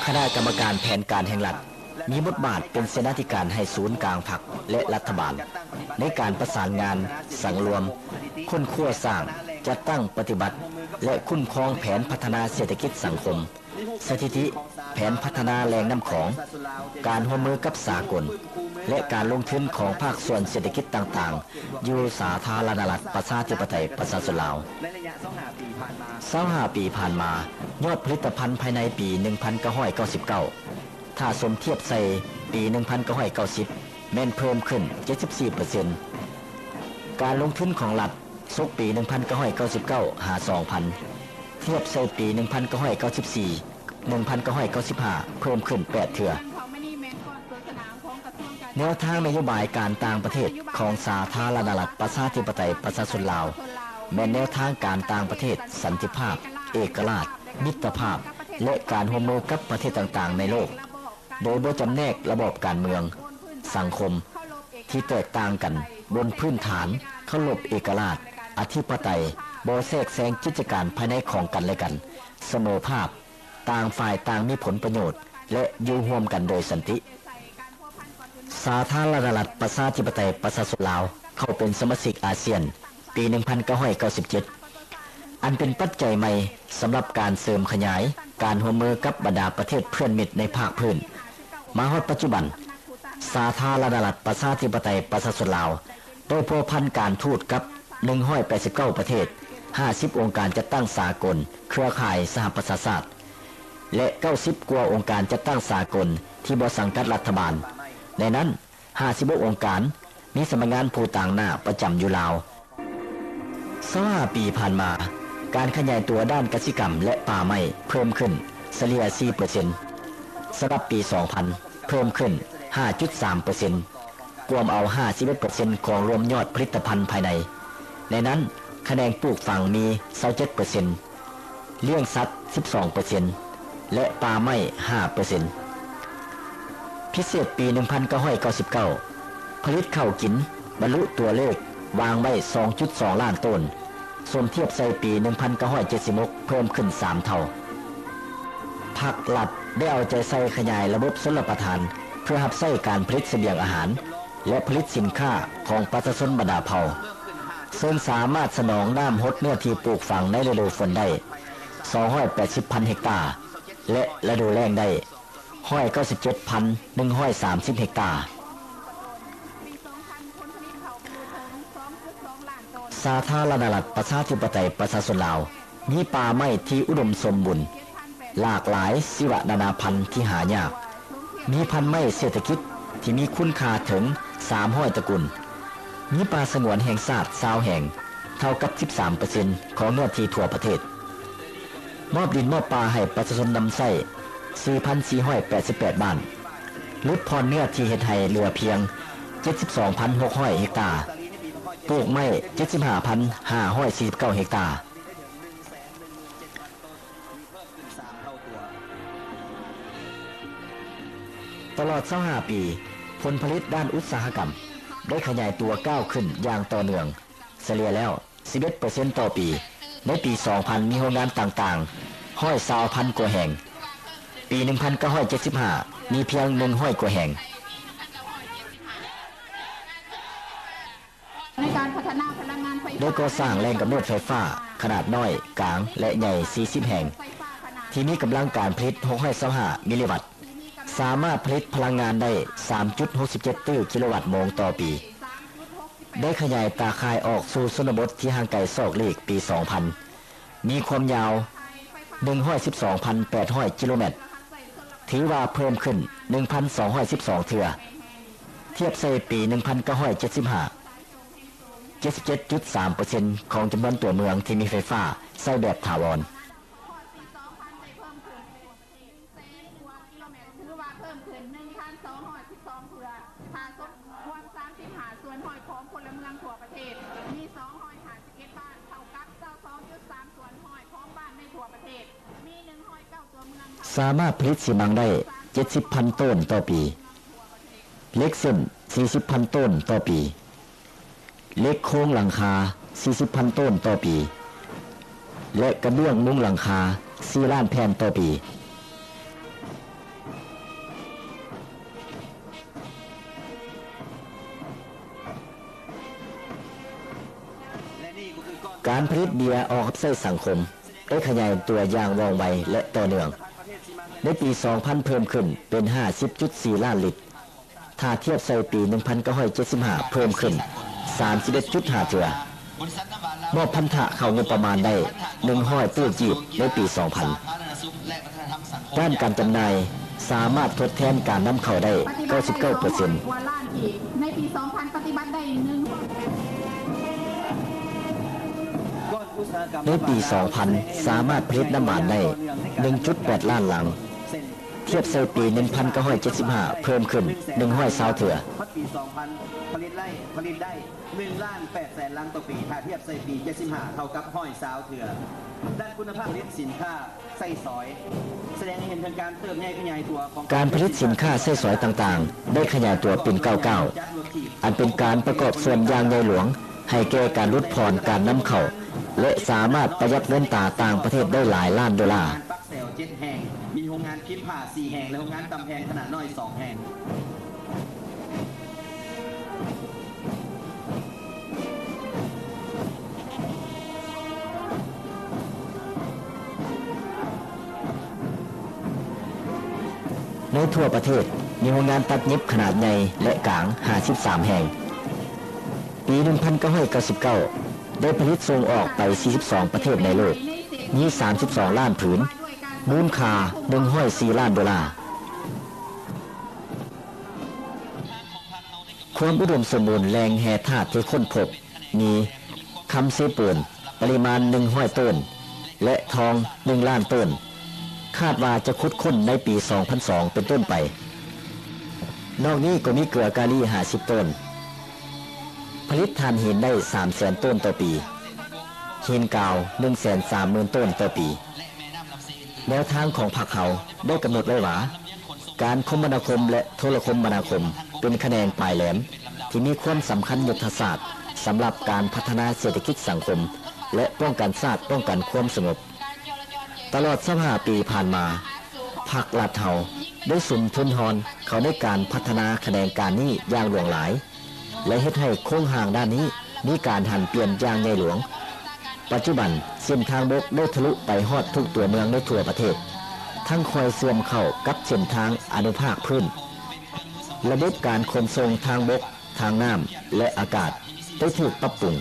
ຄະນະກຳມະການແຜນການແຫ່ງລັດ ມີບົດບາດເປັນເສນາທິການໃຫ້ສູນກາງພັກ ແລະ ລັດຖະບານ ໃນການປະສານງານ, ສັງລວມ, ຄົ້ນຄວ້າສ້າງ, ຈັດຕັ້ງປະຕິບັດ ແລະ ຄຸ້ມຄອງແຜນພັດທະນາເສດຖະກິດສັງຄົມ, ສະຖິຕິ, ແຜນພັດທະນາແຫຼ່ງນ້ຳຂອງ, ການຮ່ວມມືກັບສາກົນ ແລະ ການລົງທຶນຂອງພາກສ່ວນເສດຖະກິດຕ່າງໆ ຢູ່ສາທາລະນະລັດ ປະຊາທິປະໄຕ ປະຊາຊົນລາວ. ຊາວຫ້າປີຜ່ານມາ, ຍອດຜະລິດຕະພັນພາຍໃນປີໜຶ່ງພັນເກົ້າຮ້ອຍເກົ້າສິບເກົ້າ ຖ້າສົມທຽບໃສ່ປີໜຶ່ງພັນເກົ້າຮ້ອຍເກົ້າສິບ ແມ່ນເພີ່ມຂຶ້ນເຈັດສິບສີ່ເປີເຊັນ. ການລົງທຶນຂອງລັດສົກປີໜຶ່ງພັນເກົ້າຮ້ອຍເກົ້າສິບເກົ້າ ຫາ ສອງພັນ ທຽບໃສ່ປີໜຶ່ງພັນເກົ້າຮ້ອຍເກົ້າສິບສີ່ ໜຶ່ງພັນເກົ້າຮ້ອຍເກົ້າສິບຫ້າ ເພີ່ມຂຶ້ນແປດເທື່ອ. ແນວທາງນະໂຍບາຍການຕ່າງປະເທດຂອງສາທາລະນະລັດ ປະຊາທິປະໄຕ ປະຊາຊົນລາວ ແມ່ນແນວທາງການຕ່າງປະເທດ ສັນຕິພາບ, ເອກະລາດ, ມິດຕະພາບ ແລະ ການຮ່ວມມືກັບປະເທດຕ່າງໆໃນໂລກ, ໂດຍບໍ່ຈຳແນກລະບອບການເມືອງ, ສັງຄົມ ທີ່ແຕກຕ່າງກັນ, ບົນພື້ນຖານເຄົາລົບເອກະລາດ, ອະທິປະໄຕ, ບໍ່ແຊກແຊງກິດຈະການພາຍໃນຂອງກັນແລະກັນ, ສະເໝີພາບ, ຕ່າງຝ່າຍຕ່າງມີຜົນປະໂຫຍດ ແລະ ຢູ່ຮ່ວມກັນໂດຍສັນຕິ. ສາທາລະນະລັດ ປະຊາທິປະໄຕ ປະຊາຊົນລາວ ເຂົ້າເປັນສະມາຊິກອາຊຽນ ປີໜຶ່ງພັນເກົ້າຮ້ອຍເກົ້າສິບເຈັດ ອັນເປັນປັດໄຈໃໝ່ສຳລັບການເສີມຂະຫຍາຍການຮ່ວມມືກັບບັນດາປະເທດເພື່ອນມິດໃນພາກພື້ນ. ມາຮອດປັດຈຸບັນ, ສາທາລະນະລັດ ປະຊາທິປະໄຕ ປະຊາຊົນລາວ ໄດ້ພົວພັນການທູດກັບໜຶ່ງຮ້ອຍແປດສິບເກົ້າປະເທດ, ຫ້າສິບອົງການຈັດຕັ້ງສາກົນ, ເຄືອຂ່າຍສະຫະປະຊາຊາດ ແລະ ເກົ້າສິບກວ່າອົງການຈັດຕັ້ງສາກົນທີ່ບໍ່ສັງກັດລັດຖະບານ. ໃນນັ້ນ, ຫ້າສິບຫົກອົງການ ມີສຳນັກງານຜູ້ຕາງໜ້າປະຈຳຢູ່ລາວ. ຊາວຫ້າປີຜ່ານມາ, ການຂະຫຍາຍຕົວດ້ານກະສິກຳ ແລະ ປ່າໄມ້ເພີ່ມຂຶ້ນສະເລ່ຍສີ່ເປີເຊັນ, ສຳລັບປີສອງພັນ ເພີ່ມຂຶ້ນຫ້າຈຸດສາມເປີເຊັນ, ກວມເອົາຫ້າສິບເອັດເປີເຊັນຂອງລວມຍອດຜະລິດຕະພັນພາຍໃນ. ໃນນັ້ນ, ຂະແໜງປູກຝັງມີຊາວເຈັດເປີເຊັນ, ລ້ຽງສັດສິບສອງເປີເຊັນ ແລະ ປ່າໄມ້ຫ້າເປີເຊັນ. ພິເສດປີໜຶ່ງພັນເກົ້າຮ້ອຍເກົ້າສິບເກົ້າ ຜະລິດເຂົ້າກິນບັນລຸຕົວເລກວາງໄວ້ສອງຈຸດສອງລ້ານໂຕນ, ສົມທຽບໃສ່ປີໜຶ່ງພັນເກົ້າຮ້ອຍເຈັດສິບຫົກ ເພີ່ມຂຶ້ນສາມເທົ່າ. ພັກລັດໄດ້ເອົາໃຈໃສ່ຂະຫຍາຍລະບົບຊົນລະປະທານ ເພື່ອຮັບໃຊ້ການຜະລິດສະບຽງອາຫານ ແລະ ຜະລິດສິນຄ້າຂອງປະຊາຊົນບັນດາເຜົ່າ, ເຊິ່ງສາມາດສະໜອງນ້ຳຫົດເນື້ອທີ່ປູກຝັງໃນລະດູຝົນໄດ້ສອງຮ້ອຍແປດສິບພັນເຮັກຕາ ແລະ ລະດູແລ້ງໄດ້ຮ້ອຍເກົ້າສິບເຈັດພັນໜຶ່ງຮ້ອຍສາມສິບເຮັກຕາ. ສາທາລະນະລັດ ປະຊາທິປະໄຕ ປະຊາຊົນລາວ ມີປ່າໄມ້ທີ່ອຸດົມສົມບູນ, ຫຼາກຫຼາຍຊີວະນານາພັນທີ່ຫາຍາກ, ມີພັນໄມ້ເສດຖະກິດທີ່ມີຄຸນຄ່າເຖິງສາມຮ້ອຍຕະກຸນ, ມີປ່າສະຫງວນແຫ່ງຊາດຊາວແຫ່ງ, ເທົ່າກັບສິບສາມເປີເຊັນຂອງເນື້ອທີ່ທົ່ວປະເທດ. ມອບດິນມອບປ່າໃຫ້ປະຊາຊົນນຳໃຊ້ສີ່ພັນສີ່ຮ້ອຍແປດສິບແປດບ້ານ, ຫຼຸດຜ່ອນເນື້ອທີ່ເຮັດໄຮ່ເຫຼືອພຽງເຈັດສິບສອງພັນຫົກຮ້ອຍເຮັກຕາ, ປູກໄມ້ເຈັດສິບຫ້າພັນຫ້າຮ້ອຍສີ່ສິບເກົ້າເຮັກຕາ. ຕະຫຼອດຊາວຫ້າປີ, ຜົນຜະລິດດ້ານອຸດສາຫະກຳໄດ້ຂະຫຍາຍຕົວກ້າວຂຶ້ນຢ່າງຕໍ່ເນື່ອງ, ສະເລ່ຍແລ້ວ ສິບເອັດເປີເຊັນຕໍ່ປີ. ໃນປີສອງພັນ ມີໂຮງງານຕ່າງໆຮ້ອຍຊາວພັນກວ່າແຫ່ງ, ປີໜຶ່ງພັນເກົ້າຮ້ອຍເຈັດສິບຫ້າ ມີພຽງໜຶ່ງຮ້ອຍກວ່າແຫ່ງ. ໃນການພັດທະນາພະລັງງານໄຟຟ້າ ໄດ້ກໍ່ສ້າງແຫຼ່ງກຳເນີດໄຟຟ້າຂະໜາດນ້ອຍ, ກາງ ແລະ ໃຫຍ່ສີ່ສິບແຫ່ງ ທີ່ມີກຳລັງການຜະລິດຫົກຮ້ອຍຊາວຫ້າເມກາວັດ, ສາມາດຜະລິດພະລັງງານໄດ້ສາມຈຸດຫົກສິບເຈັດຕື້ກິໂລວັດໂມງຕໍ່ປີ. ໄດ້ຂະຫຍາຍຕາຂ່າຍອອກສູ່ຊົນນະບົດທີ່ຫ່າງໄກສອກຫຼີກປີສອງພັນ ມີຄວາມຍາວໜຶ່ງຮ້ອຍສິບສອງພັນແປດຮ້ອຍກິໂລແມັດ, ຖືວ່າເພີ່ມຂຶ້ນໜຶ່ງພັນສອງຮ້ອຍສິບສອງເທື່ອ, ທຽບໃສ່ປີໜຶ່ງພັນເກົ້າຮ້ອຍເຈັດສິບຫ້າ ເຈັດສິບເຈັດຈຸດສາມເປີເຊັນຂອງຈຳນວນຕົວເມືອງທີ່ມີໄຟຟ້າໃຊ້ແບບຖາວອນ. ແສນກວ່າກິໂລແມັດ ຖືວ່າເພີ່ມຂຶ້ນໜຶ່ງພັນສອງຮ້ອຍສິບສອງເທື່ອ, ຖ້າສົມຮວມສາມສິບຫ້າສ່ວນຮ້ອຍຂອງພົນລະເມືອງທົ່ວປະເທດ ມີສອງຮ້ອຍຫ້າສິບເອັດບ້ານ, ເທົ່າກັບຊາວສອງຈຸດສາມສ່ວນຮ້ອຍຂອງບ້ານໃນທົ່ວປະເທດ, ມີໜຶ່ງຮ້ອຍເກົ້າຕົວເມືອງ. ສາມາດຜະລິດຊີມັງໄດ້ເຈັດສິບພັນໂຕນຕໍ່ປີ, ເຫຼັກເສັ້ນສີ່ສິບພັນໂຕນຕໍ່ປີ. ເຫຼັກໂຄງຫຼັງຄາສີ່ສິບພັນໂຕນຕໍ່ປີ ແລະ ກະເບື້ອງມຸງຫຼັງຄາສີ່ລ້ານແຜ່ນຕໍ່ປີ. ການຜະລິດເບຍອອກຮັບໃຊ້ສັງຄົມໄດ້ຂະຫຍາຍຕົວຢ່າງວ່ອງໄວ ແລະ ຕໍ່ເນື່ອງ. ໃນປີສອງພັນ ເພີ່ມຂຶ້ນເປັນຫ້າສິບຈຸດສີ່ລ້ານລິດ, ຖ້າທຽບໃສ່ປີໜຶ່ງພັນເກົ້າຮ້ອຍເຈັດສິບຫ້າ ເພີ່ມຂຶ້ນສາມສິບເອັດຈຸດຫ້າເທື່ອ, ມອບພັນທະເຂົ້າງົບປະມານໄດ້ໜຶ່ງຮ້ອຍຕື້ກີບໃນປີສອງພັນ. ດ້ານການຈຳໜ່າຍສາມາດທົດແທນການນຳເຂົ້າໄດ້ເກົ້າສິບເກົ້າເປີເຊັນ. ໃນປີສອງພັນປະຕິບັດໄດ້ໜຶ່ງ ໃນປີສອງພັນ ສາມາດຜະລິດນ້ຳມັນໄດ້ໜຶ່ງຈຸດແປດລ້ານຖັງ, ທຽບໃສ່ປີໜຶ່ງພັນເກົ້າຮ້ອຍເຈັດສິບຫ້າ ເພີ່ມຂຶ້ນໜຶ່ງຮ້ອຍຊາວເທື່ອ. ຮອດປີສອງພັນ ຜະລິດໄດ້ ຜະລິດໄດ້ ໜຶ່ງລ້ານແປດແສນລັງຕໍ່ປີ, ຖ້າທຽບໃສ່ປີເຈັດສິບຫ້າ ເທົ່າກັບຮ້ອຍຊາວເທື່ອ. ດ້ານຄຸນນະພາບຜະລິດສິນຄ້າໃຊ້ສອຍ ສະແດງໃຫ້ເຫັນເຖິງການເຕີບໃຫຍ່ຂະຫຍາຍຕົວຂອງການຜະລິດສິນຄ້າໃຊ້ສອຍຕ່າງໆ ໄດ້ຂະຫຍາຍຕົວເປັນກ້າວໆ, ອັນເປັນການປະກອບສ່ວນຢ່າງໃຫຍ່ຫຼວງໃຫ້ແກ່ການຫຼຸດຜ່ອນການນຳເຂົ້າ ແລະ ສາມາດປະຢັດເງິນຕາຕ່າງປະເທດໄດ້ຫຼາຍລ້ານໂດລາ. ແຊວເຈັດແຫ່ງ, ມີໂຮງງານພິມຜ້າສີ່ແຫ່ງ ແລະ ໂຮງງານຕ່ຳແຜ່ນຂະໜາດນ້ອຍສອງແຫ່ງ. ໃນທົ່ວປະເທດ ມີໂຮງງານຕັດຫຍິບຂະໜາດໃຫຍ່ ແລະ ກາງ ຫ້າສິບສາມແຫ່ງ. ປີໜຶ່ງພັນເກົ້າຮ້ອຍເກົ້າສິບເກົ້າ ໄດ້ຜະລິດສົ່ງອອກໄປສີ່ສິບສອງປະເທດໃນໂລກ, ມີສາມສິບສອງລ້ານຜືນ, ມູນຄ່າໜຶ່ງຮ້ອຍສີ່ລ້ານໂດລາ. ຄວາມອຸດົມສົມບູນແຫຼ່ງແຮ່ທາດທີ່ຄົ້ນພົບ ມີຄຳເຊໂປນ ປະລິມານໜຶ່ງຮ້ອຍໂຕນ ແລະ ທອງໜຶ່ງລ້ານໂຕນ, ຄາດວ່າຈະຂຸດຄົ້ນໃນປີສອງພັນສອງເປັນຕົ້ນໄປ. ນອກນີ້ກໍມີເກືອກາລີຫ້າສິບໂຕນ, ຜະລິດຖ່ານຫີນໄດ້ສາມແສນໂຕນຕໍ່ປີ, ຫີນກາວໜຶ່ງແສນສາມໝື່ນໂຕນຕໍ່ປີ. ແນວທາງຂອງພັກເຮົາໄດ້ກຳນົດໄວ້ວ່າ ການຄົມມະນາຄົມ ແລະ ໂທລະຄົມມະນາຄົມ ເປັນຂະແໜງປາຍແຫຼມທີ່ມີຄວາມສຳຄັນຍຸດທະສາດ ສຳລັບການພັດທະນາເສດຖະກິດສັງຄົມ ແລະ ປ້ອງກັນຊາດ, ປ້ອງກັນຄວາມສະຫງົບ. ຕະຫຼອດຊາວຫ້າປີຜ່ານມາ, ພັກລັດເຮົາໄດ້ສຸມທຶນຮອນເຂົ້າໃນການພັດທະນາຂະແໜງການນີ້ຢ່າງຫຼວງຫຼາຍ ແລະ ເຮັດໃຫ້ໂຄງຮ່າງດ້ານນີ້ມີການຫັນປ່ຽນຢ່າງໃຫຍ່ຫຼວງ. ປັດຈຸບັນ, ເສັ້ນທາງບົກໄດ້ທະລຸໄປຮອດທຸກຕົວເມືອງໃນທົ່ວປະເທດ, ທັງຄອຍເຊື່ອມເຂົ້າກັບເສັ້ນທາງອະນຸພາກພື້ນ, ລະບົບການຂົນສົ່ງທາງບົກ, ທາງນ້ຳ ແລະ ອາກາດ ໄດ້ຖືກປັບປຸງ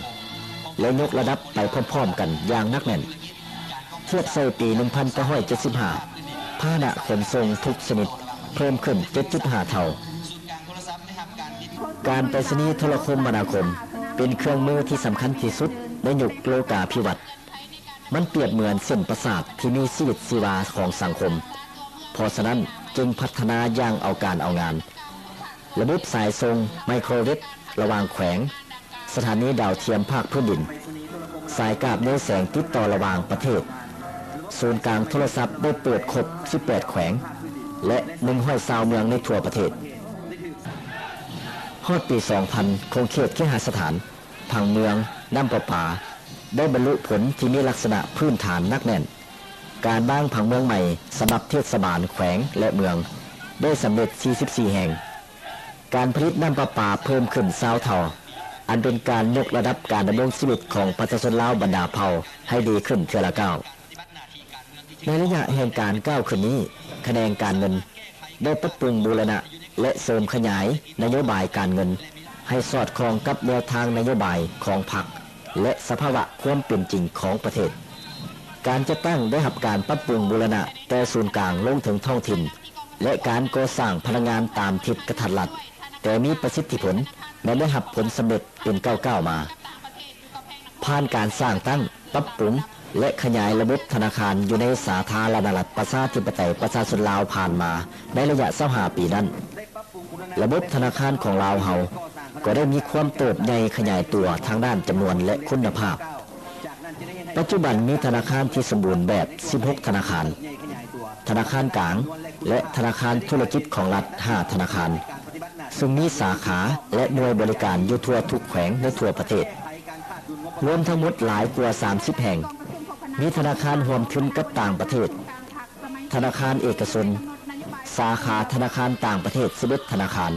ແລະ ຍົກລະດັບໄປພ້ອມໆກັນຢ່າງໜັກແໜ້ນ. ທຽບໃສ່ປີໜຶ່ງພັນເກົ້າຮ້ອຍເຈັດສິບຫ້າ ພາຫະນະຂົນສົ່ງທຸກຊະນິດເພີ່ມຂຶ້ນເຈັດຈຸດຫ້າເທົ່າ. ການໄປສະນີໂທລະຄົມມະນາຄົມ ເປັນເຄື່ອງມືທີ່ສຳຄັນທີ່ສຸດໃນຍຸກໂລກາພິວັດ. ມັນປຽບເໝືອນເສັ້ນປະສາດທີ່ມີຊີວິດຊີວາຂອງສັງຄົມ, ເພາະສະນັ້ນຈຶ່ງພັດທະນາຢ່າງເອົາການເອົາງານ. ລະບົບສາຍສົ່ງໄມໂຄຣເວບລະຫວ່າງແຂວງ, ສະຖານີດາວທຽມພາກພື້ນດິນ, ສາຍກາບເນຍແສງຕິດຕໍ່ລະຫວ່າງປະເທດ, ສູນກາງໂທລະສັບໄດ້ເປີດຄົບສິບແປດແຂວງ ແລະ ໜຶ່ງຮ້ອຍຊາວເມືອງໃນທົ່ວປະເທດ. ຮອດປີສອງພັນ ຂົງເຂດເຄຫະສະຖານ, ຜັງເມືອງ, ນ້ຳປະປາ ໄດ້ບັນລຸຜົນທີ່ມີລັກສະນະພື້ນຖານໜັກແໜ້ນ. ການວາງຜັງເມືອງໃໝ່ສຳລັບເທດສະບານແຂວງ ແລະ ເມືອງ ໄດ້ສຳເລັດສີ່ສິບສີ່ແຫ່ງ. ການຜະລິດນ້ຳປະປາເພີ່ມຂຶ້ນຊາວເທົ່າ, ອັນເປັນການຍົກລະດັບການດຳລົງຊີວິດຂອງປະຊາຊົນລາວບັນດາເຜົ່າໃຫ້ດີຂຶ້ນເທື່ອລະກ້າວ. ໃນໄລຍະແຫ່ງການກ້າວຂຶ້ນນີ້, ຂະແໜງການເງິນໄດ້ປັບປຸງບູລະນະ ແລະ ເສີມຂະຫຍາຍນະໂຍບາຍການເງິນໃຫ້ສອດຄ່ອງກັບແນວທາງນະໂຍບາຍຂອງພັກ ແລະ ສະພາວະຄວາມເປັນຈິງຂອງປະເທດ. ການຈັດຕັ້ງໄດ້ຮັບການປັບປຸງບູລະນະແຕ່ສູນກາງລົງເຖິງທ້ອງຖິ່ນ ແລະ ການກໍ່ສ້າງພະລັງງານຕາມທິດກະທັດລັດ ແຕ່ມີປະສິດທິຜົນ ແລະ ໄດ້ຮັບຜົນສຳເລັດເປັນກ້າວໆມາ. ຜ່ານການສ້າງຕັ້ງ, ປັບປຸງ ແລະ ຂະຫຍາຍລະບົບທະນາຄານຢູ່ໃນສາທາລະນະລັດ ປະຊາທິປະໄຕ ປະຊາຊົນລາວຜ່ານມາໃນໄລຍະຊາວຫ້າປີນັ້ນ, ລະບົບທະນາຄານຂອງລາວເຮົາກໍໄດ້ມີຄວາມເຕີບໃຫຍ່ຂະຫຍາຍຕົວທາງດ້ານຈຳນວນ ແລະ ຄຸນນະພາບ. ປັດຈຸບັນມີທະນາຄານທີ່ສົມບູນແບບສິບຫົກທະນາຄານ, ທະນາຄານກາງ ແລະ ທະນາຄານທຸລະກິດຂອງລັດຫ້າທະນາຄານ, ຊຶ່ງມີສາຂາ ແລະ ໜ່ວຍບໍລິການຢູ່ທົ່ວທຸກແຂວງໃນທົ່ວປະເທດ, ລວມທັງໝົດຫຼາຍກວ່າສາມສິບແຫ່ງ. ມີທະນາຄານຮ່ວມທຶນກັບຕ່າງປະເທດ, ທະນາຄານເອກະຊົນ, ສາຂາທະນາຄານຕ່າງປະເທດສິບເອັດທະນາຄານ.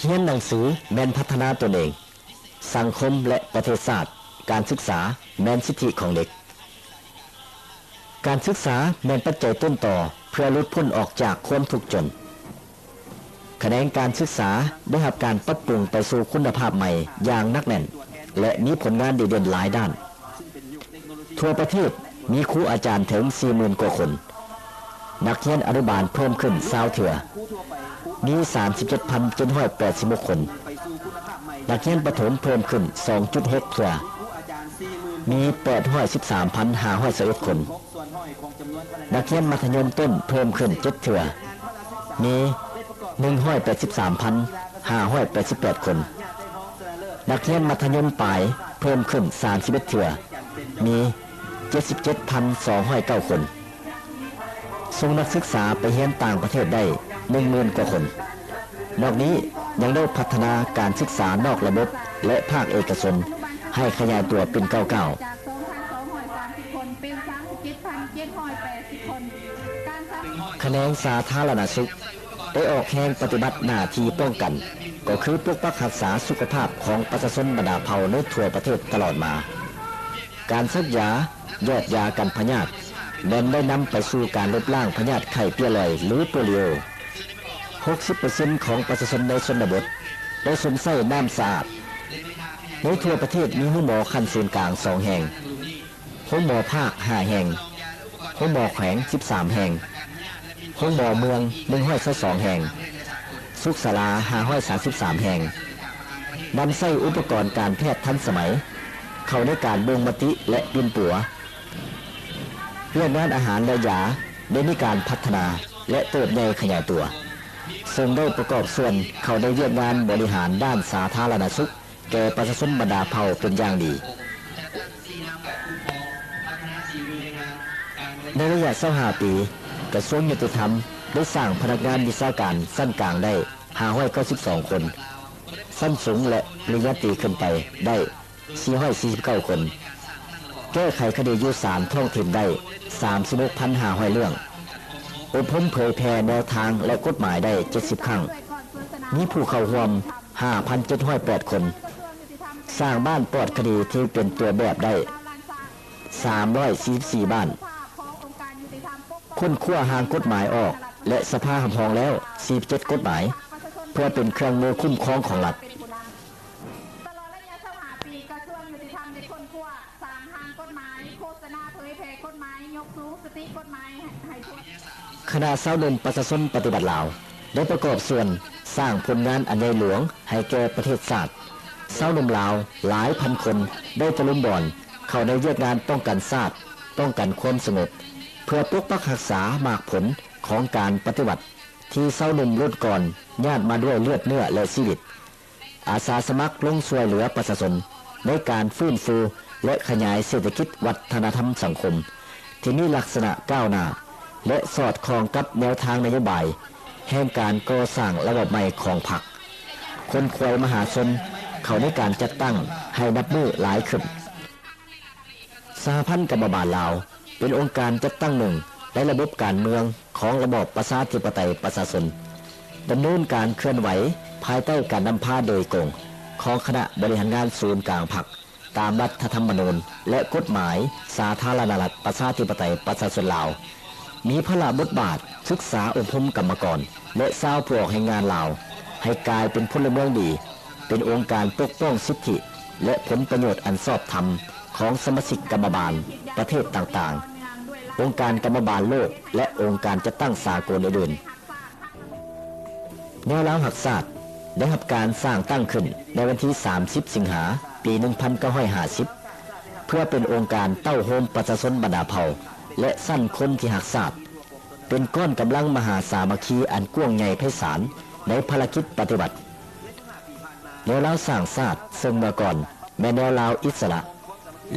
ຮຽນໜັງສືແມ່ນພັດທະນາຕົນເອງ, ສັງຄົມ ແລະ ປະເທດຊາດ, ການສຶກສາແມ່ນສິດທິຂອງເດັກ. ການສຶກສາແມ່ນປັດໄຈຕົ້ນຕໍເພື່ອຫຼຸດພົ້ນອອກຈາກຄວາມທຸກຈົນ. ຂະແໜງການສຶກສາໄດ້ຮັບການປັບປຸງໄປສູ່ຄຸນນະພາບໃໝ່ຢ່າງໜັກແໜ້ນ ແລະ ມີຜົນງານດີເດັ່ນຫຼາຍດ້ານ. ທົ່ວປະເທດ ມີຄູອາຈານເຖິງສີ່ໝື່ນກວ່າຄົນ. ນັກຮຽນອະນຸບານເພີ່ມຂຶ້ນຊາວເທື່ອ, ມີສາມສິບເຈັດພັນເຈັດຮ້ອຍແປດສິບຫົກຄົນ. ນັກຮຽນປະຖົມເພີ່ມຂຶ້ນສອງຈຸດຫົກເທື່ອ, ມີແປດຮ້ອຍສິບສາມພັນຫ້າຮ້ອຍຊາວເອັດຄົນ. ນັກຮຽນມັດທະຍົມຕົ້ນເພີ່ມຂຶ້ນເຈັດເທື່ອ, ມີໜຶ່ງຮ້ອຍແປດສິບສາມພັນຫ້າຮ້ອຍແປດສິບແປດຄົນ. ນັກຮຽນມັດທະຍົມປາຍເພີ່ມຂຶ້ນສາມສິບເອັດເທື່ອ, ມີເຈັດສິບເຈັດພັນສອງຮ້ອຍເກົ້າຄົນ. ສົ່ງນັກສຶກສາໄປຮຽນຕ່າງປະເທດໄດ້ໜຶ່ງໝື່ນກວ່າຄົນ. ນອກນີ້ຍັງໄດ້ພັດທະນາການສຶກສານອກລະບົບ ແລະ ພາກເອກະຊົນໃຫ້ຂະຫຍາຍຕົວເປັນກ້າວໆ. ຈາກສອງພັນສອງຮ້ອຍສາມສິບຄົນເປັນສາມສິບເຈັດພັນເຈັດຮ້ອຍແປດສິບຄົນ. ການສະ ຂະແໜງສາທາລະນະສຸກ ໄດ້ອອກແຮງປະຕິບັດໜ້າທີ່ປ້ອງກັນ, ກໍຄືປົກປັກຮັກສາສຸຂະພາບຂອງປະຊາຊົນບັນດາເຜົ່າໃນທົ່ວປະເທດຕະຫຼອດມາ. ການສັກຢາ, ຢອດຢາກັນພະຍາດ ແມ່ນໄດ້ນຳໄປສູ່ການລົບລ້າງພະຍາດໄຂ້ເປັ້ຍລອຍ ຫຼື ໂປລີໂອ. ຫົກສິບເປີເຊັນຂອງປະຊາຊົນໃນຊົນນະບົດໄດ້ຊົມໃຊ້ນ້ຳສະອາດ. ໃນທົ່ວປະເທດມີໂຮງໝໍຂັ້ນສູນກາງສອງແຫ່ງ, ໂຮງໝໍພາກຫ້າແຫ່ງ, ໂຮງໝໍແຂວງສິບສາມແຫ່ງ, ໂຮງໝໍເມືອງໜຶ່ງຮ້ອຍຊາວສອງແຫ່ງ, ສຸກສາລາຫ້າຮ້ອຍສາມສິບສາມແຫ່ງ, ນຳໃຊ້ອຸປະກອນການແພດທັນສະໄໝເຂົ້າໃນການບົ່ງມະຕິ ແລະ ປິ່ນປົວ. ວຽກງານອາຫານ ແລະ ຢາໄດ້ມີການພັດທະນາ ແລະ ເຕີບໃຫຍ່ຂະຫຍາຍຕົວ, ເຊິ່ງໄດ້ປະກອບສ່ວນເຂົ້າໃນວຽກງານບໍລິຫານດ້ານສາທາລະນະສຸກ ແກ່ປະຊາຊົນບັນດາເຜົ່າເປັນຢ່າງດີ. ໃນໄລຍະຊາວຫ້າປີ, ກະຊວງຍຸຕິທຳໄດ້ສ້າງພະນັກງານວິຊາການຊັ້ນກາງໄດ້ຫ້າຮ້ອຍເກົ້າສິບສອງຄົນ, ຊັ້ນສູງ ແລະ ປະລິນຍາຕີຂຶ້ນໄປໄດ້ສີ່ຮ້ອຍສີ່ສິບເກົ້າຄົນ, ແກ້ໄຂຄະດີຢູ່ສານທ້ອງຖິ່ນໄດ້ສາມສິບຫົກພັນຫ້າຮ້ອຍເລື່ອງ, ອົບຮົມເຜີຍແຜ່ແນວທາງ ແລະ ກົດໝາຍໄດ້ເຈັດສິບຄັ້ງ, ມີຜູ້ເຂົ້າຮ່ວມ ຫ້າພັນເຈັດຮ້ອຍແປດຄົນ, ສ້າງບ້ານປອດຄະດີທີ່ເປັນຕົວແບບໄດ້ສາມຮ້ອຍສີ່ສິບສີ່ບ້ານ, ຄົ້ນຄວ້າຮ່າງກົດໝາຍອອກ ແລະ ສະພາຮັບຮອງແລ້ວສີ່ສິບເຈັດກົດໝາຍ ເພື່ອເປັນເຄື່ອງມືຄຸ້ມຄອງຂອງລັດ. ຕະຫຼອດໄລຍະຊາວຫ້າປີ ກະຊວງຍຸຕິທຳໄດ້ຄົ້ນຄວ້າ ສ້າງຮ່າງກົດໝາຍ ໂຄສະນາເຜີຍແຜ່ກົດໝາຍ ຍົກສູງສະຕິກົດໝາຍໃຫ້ທົ່ວ. ຄະນະຊາວໜຸ່ມປະຊາຊົນປະຕິວັດລາວ ໄດ້ປະກອບສ່ວນສ້າງຜົນງານອັນໃຫຍ່ຫຼວງໃຫ້ແກ່ປະເທດຊາດ. ຊາວໜຸ່ມລາວຫຼາຍພັນຄົນໄດ້ຕະລຸມບອນເຂົ້າໃນວຽກງານປ້ອງກັນຊາດ, ປ້ອງກັນຄວາມສະຫງົບ, ເພື່ອປົກປັກຮັກສາໝາກຜົນຂອງການປະຕິວັດ ທີ່ຊາວໜຸ່ມລຸ້ນກ່ອນຍາດມາດ້ວຍເລືອດເນື້ອ ແລະ ຊີວິດ. ອາສາສະໝັກລົງຊ່ວຍເຫຼືອປະຊາຊົນໃນການຟື້ນຟູ ແລະ ຂະຫຍາຍເສດຖະກິດວັດທະນະທຳສັງຄົມທີ່ມີລັກສະນະກ້າວໜ້າ ແລະ ສອດຄ່ອງກັບແນວທາງນະໂຍບາຍແຫ່ງການກໍ່ສ້າງລະບອບໃໝ່ຂອງພັກ, ຂົນຂວາຍມະຫາຊົນເຂົ້າໃນການຈັດຕັ້ງໃຫ້ນັບມື້ຫຼາຍຂຶ້ນ. ສະຫະພັນກຳມະບານລາວ ເປັນອົງການຈັດຕັ້ງໜຶ່ງໃນລະບົບການເມືອງຂອງລະບອບປະຊາທິປະໄຕປະຊາຊົນ, ດຳເນີນການເຄື່ອນໄຫວພາຍໃຕ້ການນຳພາໂດຍກົງຂອງຄະນະບໍລິຫານງານສູນກາງພັກ ຕາມລັດຖະທຳມະນູນ ແລະ ກົດໝາຍສາທາລະນະລັດປະຊາທິປະໄຕປະຊາຊົນລາວ, ມີພາລະບົດບາດສຶກສາອົບຮົມກຳມະກອນ ແລະ ຊາວຜູ້ອອກແຮງງານລາວ ໃຫ້ກາຍເປັນພົນລະເມືອງດີ, ເປັນອົງການປົກປ້ອງສິດທິ ແລະ ຜົນປະໂຫຍດອັນຊອບທຳຂອງສະມາຊິກກຳມະບານປະເທດຕ່າງໆ, ອົງການກຳມະບານໂລກ ແລະ ອົງການຈັດຕັ້ງສາກົນອື່ນໆ. ແນວລາວຮັກຊາດ ໄດ້ຮັບການສ້າງຕັ້ງຂຶ້ນໃນວັນທີສາມສິບ ສິງຫາ ປີໜຶ່ງພັນເກົ້າຮ້ອຍຫ້າສິບ ເພື່ອເປັນອົງການເຕົ້າໂຮມປະຊາຊົນບັນດາເຜົ່າ ແລະ ຊັ້ນຄົນທີ່ຮັກຊາດ, ເປັນກ້ອນກຳລັງມະຫາສາມັກຄີອັນກວ້າງໃຫຍ່ໄພສານໃນພາລະກິດປະຕິວັດ. ແນວລາວສ້າງຊາດ ເຊິ່ງເມື່ອກ່ອນແມ່ນແນວລາວອິດສະຫຼະ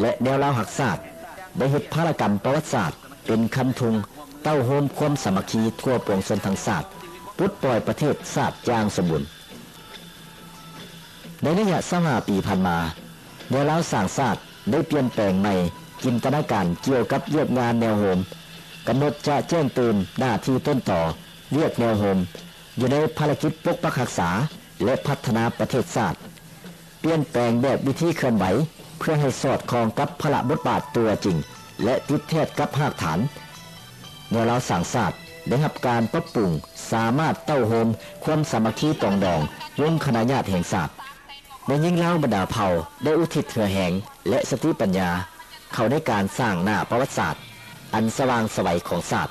ແລະ ແນວລາວຮັກຊາດ ໄດ້ເຮັດພາລະກຳປະຫວັດສາດເປັນຄັນທຸງ ເຕົ້າໂຮມຄວາມສາມັກຄີທົ່ວປວງຊົນທັງຊາດ, ປົດປ່ອຍປະເທດຊາດຢ່າງສົມບູນ. ໃນໄລຍະຊາວຫ້າປີຜ່ານມາ, ແນວລາວສ້າງຊາດໄດ້ປ່ຽນແປງໃໝ່ຈິນຕະນາການກ່ຽວກັບວຽກງານແນວໂຮມ, ກຳນົດຈະແຈ້ງຕື່ມໜ້າທີ່ຕົ້ນຕໍວຽກແນວໂຮມ ຢູ່ໃນພາລະກິດປົກປັກຮັກສາ ແລະ ພັດທະນາປະເທດຊາດ, ປ່ຽນແປງແບບວິທີເຄື່ອນໄຫວ ເພື່ອໃຫ້ສອດຄ່ອງກັບພາລະບົດບາດຕົວຈິງ ແລະ ຕິດແທດກັບຮາກຖານ. ແນວລາວສ້າງຊາດໄດ້ຮັບການປັບປຸງ ສາມາດເຕົ້າໂຮມຄວາມສາມັກຄີປອງດອງວົງຄະນະຍາດແຫ່ງຊາດ. ແມ່ຍິງລາວບັນດາເຜົ່າໄດ້ອຸທິດເຫື່ອແຮງ ແລະ ສະຕິປັນຍາ ເຂົ້າໃນການສ້າງໜ້າປະຫວັດສາດອັນສະຫວ່າງໄສວຂອງຊາດ.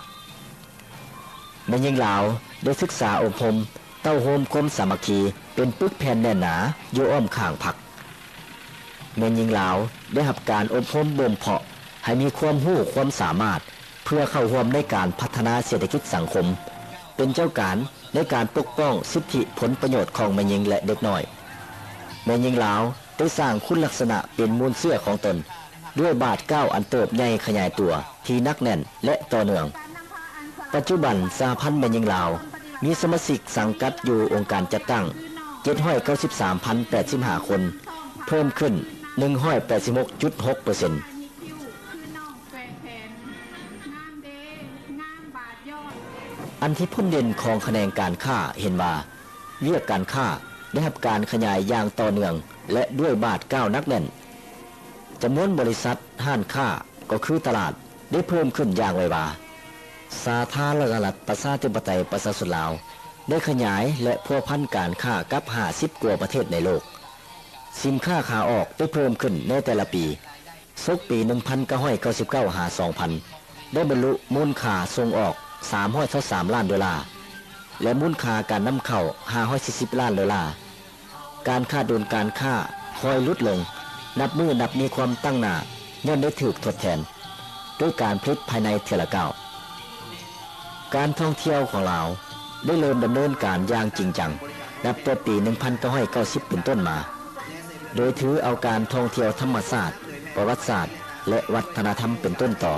ແມ່ຍິງລາວໄດ້ສຶກສາອົບຮົມເຕົ້າໂຮມຄວາມສາມັກຄີເປັນປຶກແຜ່ນແໜ້ນໜາຢູ່ອ້ອມຂ້າງພັກ. ແມ່ຍິງລາວໄດ້ຮັບການອົບຮົມບົ່ມເພາະໃຫ້ມີຄວາມຮູ້ຄວາມສາມາດ ເພື່ອເຂົ້າຮ່ວມໃນການພັດທະນາເສດຖະກິດສັງຄົມ, ເປັນເຈົ້າການໃນການປົກປ້ອງສິດທິຜົນປະໂຫຍດຂອງແມ່ຍິງ ແລະ ເດັກນ້ອຍ. ແມ່ຍິງລາວໄດ້ສ້າງຄຸນລັກສະນະເປັນມູນເຊື້ອຂອງຕົນ ດ້ວຍບາດກ້າວອັນເຕີບໃຫຍ່ຂະຫຍາຍຕົວທີ່ໜັກແໜ້ນ ແລະ ຕໍ່ເນື່ອງ. ປັດຈຸບັນ ສະຫະພັນແມ່ຍິງລາວມີສະມາຊິກສັງກັດຢູ່ອົງການຈັດຕັ້ງເຈັດຮ້ອຍເກົ້າສິບສາມພັນແປດສິບຫ້າຄົນ, ເພີ່ມຂຶ້ນໜຶ່ງຮ້ອຍແປດສິບຫົກຈຸດຫົກເປີເຊັນ. ອັນທີ່ພົ້ນເດັ່ນຂອງຂະແໜງການຄ້າເຫັນວ່າ ວຽກການຄ້າໄດ້ຮັບການຂະຫຍາຍຢ່າງຕໍ່ເນື່ອງ ແລະ ດ້ວຍບາດກ້າວໜັກແໜ້ນ. ຈຳນວນບໍລິສັດ, ຮ້ານຄ້າ, ກໍຄືຕະຫຼາດ ໄດ້ເພີ່ມຂຶ້ນຢ່າງໄວວາ. ສາທາລະນະລັດ ປະຊາທິປະໄຕ ປະຊາຊົນລາວ ໄດ້ຂະຫຍາຍ ແລະ ພົວພັນການຄ້າກັບຫ້າສິບກວ່າປະເທດໃນໂລກ. ສິນຄ້າຂາອອກໄດ້ເພີ່ມຂຶ້ນໃນແຕ່ລະປີ. ສົກປີໜຶ່ງພັນເກົ້າຮ້ອຍເກົ້າສິບເກົ້າ ຫາ ສອງພັນ ໄດ້ບັນລຸມູນຄ່າສົ່ງອອກສາມຮ້ອຍຊາວສາມລ້ານໂດລາ ແລະ ມູນຄ່າການນຳເຂົ້າຫ້າຮ້ອຍສີ່ສິບລ້ານໂດລາ. ການຂາດດຸນການຄ້າຄ່ອຍຫຼຸດລົງ ນັບມື້ນັບມີຄວາມຕັ້ງໜ້າ ຍ້ອນໄດ້ຖືກທົດແທນ ດ້ວຍການຜະລິດພາຍໃນເທື່ອລະກ້າວ. ການທ່ອງທ່ຽວຂອງລາວໄດ້ເລີ່ມດຳເນີນການຢ່າງຈິງຈັງ ນັບແຕ່ປີໜຶ່ງພັນເກົ້າຮ້ອຍເກົ້າສິບເປັນຕົ້ນມາ, ໂດຍຖືເອົາການທ່ອງທ່ຽວທຳມະຊາດ, ປະຫວັດສາດ ແລະ ວັດທະນະທຳເປັນຕົ້ນຕໍ.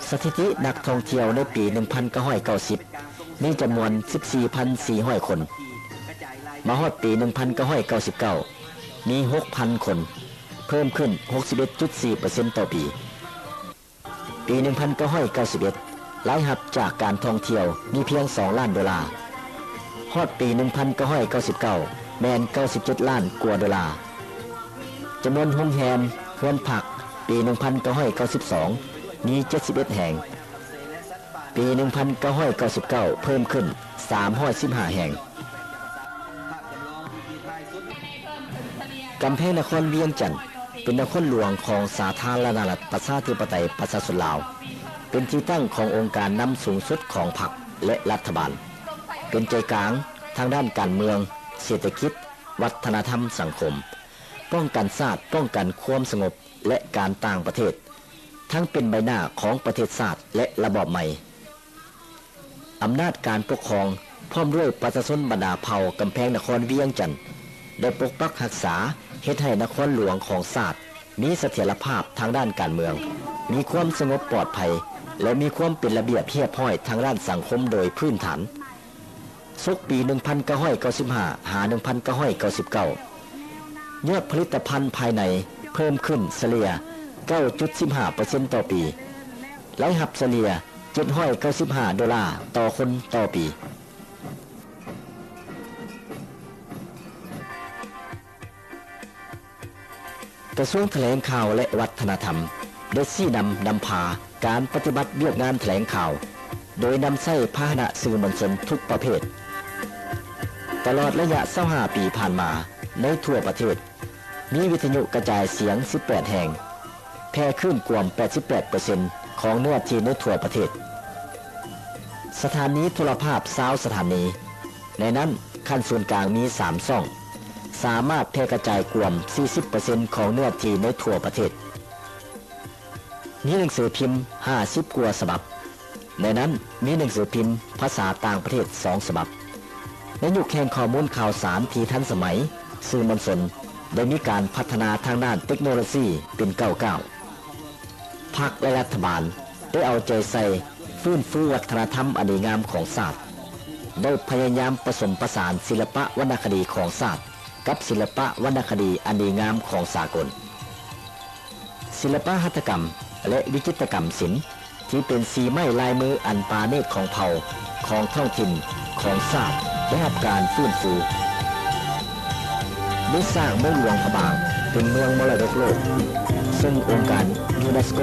ສະຖິຕິນັກທ່ອງທ່ຽວໃນປີໜຶ່ງພັນເກົ້າຮ້ອຍເກົ້າສິບ ມີຈຳນວນສິບສີ່ພັນສີ່ຮ້ອຍຄົນ, ມາຮອດປີໜຶ່ງພັນເກົ້າຮ້ອຍເກົ້າສິບເກົ້າ ມີຫົກພັນຄົນ, ເພີ່ມຂຶ້ນຫົກສິບເອັດຈຸດສີ່ເປີເຊັນຕໍ່ປີ. ປີໜຶ່ງພັນເກົ້າຮ້ອຍເກົ້າສິບເອັດ ລາຍຮັບຈາກການທ່ອງທ່ຽວມີພຽງສອງລ້ານໂດລາ, ຮອດປີໜຶ່ງພັນເກົ້າຮ້ອຍເກົ້າສິບເກົ້າ ແມ່ນເກົ້າສິບເຈັດລ້ານກວ່າໂດລາ. ຈຳນວນໂຮງແຮມ, ເຮືອນພັກ ປີໜຶ່ງພັນເກົ້າຮ້ອຍເກົ້າສິບສອງ ມີເຈັດສິບເອັດແຫ່ງ, ປີໜຶ່ງພັນເກົ້າຮ້ອຍເກົ້າສິບເກົ້າ ເພີ່ມຂຶ້ນສາມຮ້ອຍສິບຫ້າແຫ່ງ. ກຳແພງນະຄອນວຽງຈັນ ເປັນນະຄອນຫຼວງຂອງສາທາລະນະລັດ ປະຊາທິປະໄຕ ປະຊາຊົນລາວ, ເປັນທີ່ຕັ້ງຂອງອົງການນຳສູງສຸດຂອງພັກ ແລະ ລັດຖະບານ, ເປັນໃຈກາງທາງດ້ານການເມືອງ, ເສດຖະກິດ, ວັດທະນະທຳ, ສັງຄົມ, ປ້ອງກັນຊາດ, ປ້ອງກັນຄວາມສະຫງົບ ແລະ ການຕ່າງປະເທດ, ທັງເປັນໃບໜ້າຂອງປະເທດຊາດ ແລະ ລະບອບໃໝ່. ອຳນາດການປົກຄອງ ພ້ອມດ້ວຍປະຊາຊົນບັນດາເຜົ່າກຳແພງນະຄອນວຽງຈັນ ໄດ້ປົກປັກຮັກສາ ເຮັດໃຫ້ນະຄອນຫຼວງຂອງຊາດ ມີສະຖຽນລະພາບທາງດ້ານການເມືອງ, ມີຄວາມສະຫງົບປອດໄພ ແລະ ມີຄວາມເປັນລະບຽບຮຽບຮ້ອຍທາງດ້ານສັງຄົມໂດຍພື້ນຖານ. ສົກປີໜຶ່ງພັນເກົ້າຮ້ອຍເກົ້າສິບຫ້າ ຫາ ໜຶ່ງພັນເກົ້າຮ້ອຍເກົ້າສິບເກົ້າ ຍອດຜະລິດຕະພັນພາຍໃນເພີ່ມຂຶ້ນສະເລ່ຍເກົ້າຈຸດສິບຫ້າເປີເຊັນຕໍ່ປີ, ລາຍຮັບສະເລ່ຍເຈັດຮ້ອຍເກົ້າສິບຫ້າໂດລາຕໍ່ຄົນຕໍ່ປີ. ກະຊວງຖະແຫຼງຂ່າວ ແລະ ວັດທະນະທຳ ໄດ້ຊີ້ນຳນຳພາການປະຕິບັດວຽກງານຖະແຫຼງຂ່າວ ໂດຍນຳໃຊ້ພາຫະນະສື່ມວນຊົນທຸກປະເພດ. ຕະຫຼອດໄລຍະຊາວຫ້າປີຜ່ານມາ, ໃນທົ່ວປະເທດ ມີວິທະຍຸກະຈາຍສຽງສິບແປດແຫ່ງ, ແຜ່ຄື້ນກວມແປດສິບແປດເປີເຊັນຂອງເນື້ອທີ່ໃນທົ່ວປະເທດ. ສະຖານີໂທລະພາບຊາວສະຖານີ, ໃນນັ້ນຂັ້ນສູນກາງມີສາມຊ່ອງ, ສາມາດແຜ່ກະຈາຍກວມສີ່ສິບເປີເຊັນຂອງເນື້ອທີ່ໃນທົ່ວປະເທດ. ມີໜັງສືພິມຫ້າສິບກວ່າສະບັບ, ໃນນັ້ນມີໜັງສືພິມພາສາຕ່າງປະເທດສອງສະບັບ. ໃນຍຸກແຫ່ງຂໍ້ມູນຂ່າວສານທີ່ທັນສະໄໝ, ສື່ມວນຊົນໄດ້ມີການພັດທະນາທາງດ້ານເຕັກໂນໂລຊີເປັນກ້າວໆ. ພັກ ແລະ ລັດຖະບານໄດ້ເອົາໃຈໃສ່ຟື້ນຟູວັດທະນະທຳອັນດີງາມຂອງຊາດ, ໄດ້ພະຍາຍາມປະສົມປະສານສິລະປະວັນນະຄະດີຂອງຊາດກັບສິລະປະວັນນະຄະດີອັນດີງາມຂອງສາກົນ. ສິລະປະຫັດຖະກຳ ແລະ ວິຈິດຕະກຳສິນ ທີ່ເປັນສີໄມ້ລາຍມືອັນປານີດຂອງເຜົ່າ, ຂອງທ້ອງຖິ່ນ, ຂອງຊາດ ໄດ້ຮັບການຟື້ນຟູ. ໄດ້ສ້າງເມືອງຫຼວງພະບາງເປັນເມືອງມໍລະດົກໂລກ, ເຊິ່ງອົງການຢູເນສໂກ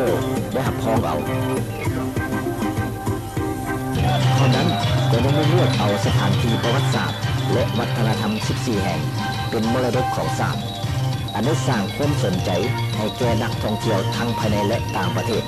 ໄດ້ຮັບຮອງເອົາ. ເທົ່ານັ້ນກໍຍັງໄດ້ເລືອກເອົາສະຖານທີ່ປະຫວັດສາດ ແລະ ວັດທະນະທຳສິບສີ່ແຫ່ງເປັນມໍລະດົກຂອງຊາດ. ອັນໄດ້ສ້າງຄວາມສົນໃຈໃຫ້ແກ່ນັກທ່ອງທ່ຽວທັງພາຍໃນ ແລະ ຕ່າງປະເທດ.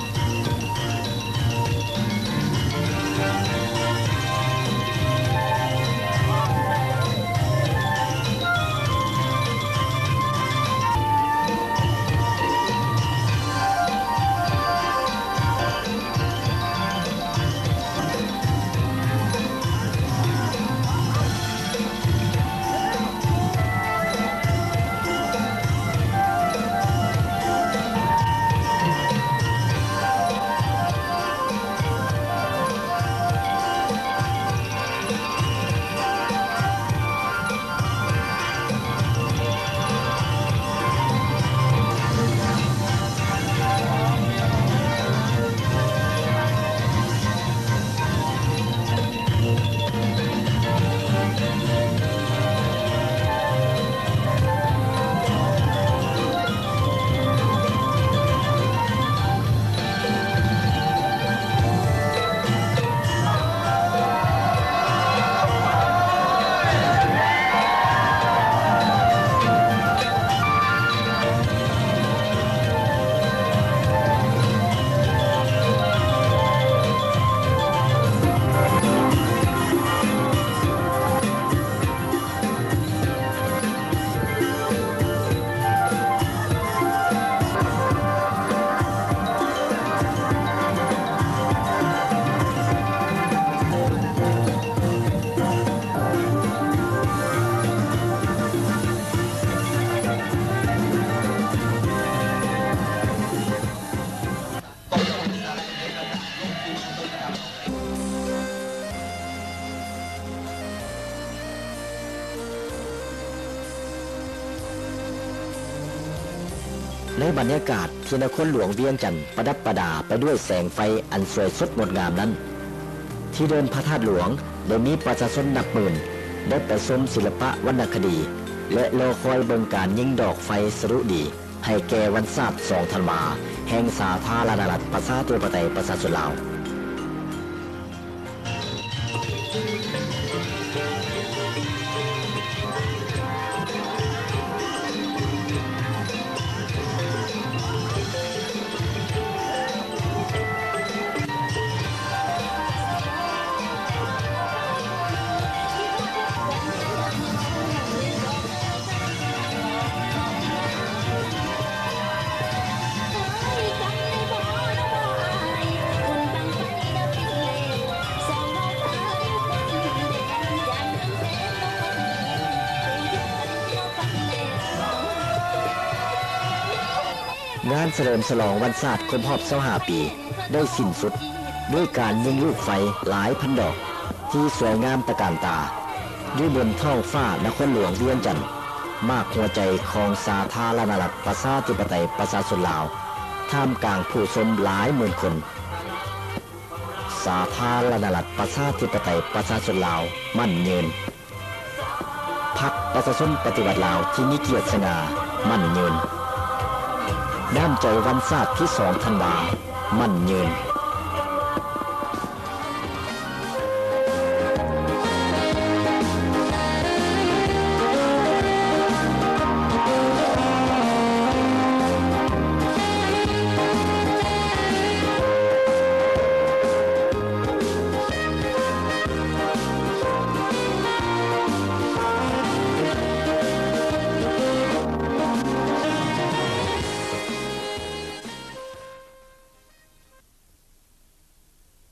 ໃນບັນຍາກາດທີ່ນະຄອນຫຼວງວຽງຈັນປະດັບປະດາໄປດ້ວຍແສງໄຟອັນສວຍສົດງົດງາມນັ້ນ, ທີ່ເດີ່ນພະທາດຫຼວງໄດ້ມີປະຊາຊົນນັບໝື່ນໄດ້ໄປຊົມສິລະປະວັນນະຄະດີ ແລະ ລໍຄອຍເບິ່ງການຍິງດອກໄຟສະດຸດີ ໃຫ້ແກ່ວັນຊາດສອງທັນວາ ແຫ່ງສາທາລະນະລັດປະຊາທິປະໄຕປະຊາຊົນລາວ. ງານສະເຫຼີມສະຫຼອງວັນຊາດຄົບຮອບຊາວຫ້າປີ ໄດ້ສິ້ນສຸດດ້ວຍການຍິງລູກໄຟຫຼາຍພັນດອກ ທີ່ສວຍງາມຕະການຕາ ຢູ່ບົນທ້ອງຟ້ານະຄອນຫຼວງວຽງຈັນ, ໝາກຫົວໃຈຂອງສາທາລະນະລັດປະຊາທິປະໄຕປະຊາຊົນລາວ, ທ່າມກາງຜູ້ຊົມຫຼາຍໝື່ນຄົນ. ສາທາລະນະລັດປະຊາທິປະໄຕປະຊາຊົນລາວໝັ້ນຍືນ. ພັກປະຊາຊົນປະຕິວັດລາວທີ່ມີກຽດສະຫງ່າໝັ້ນຍືນ. ນ້ຳໃຈວັນຊາດທີສອງທັນວາໝັ້ນຍືນ.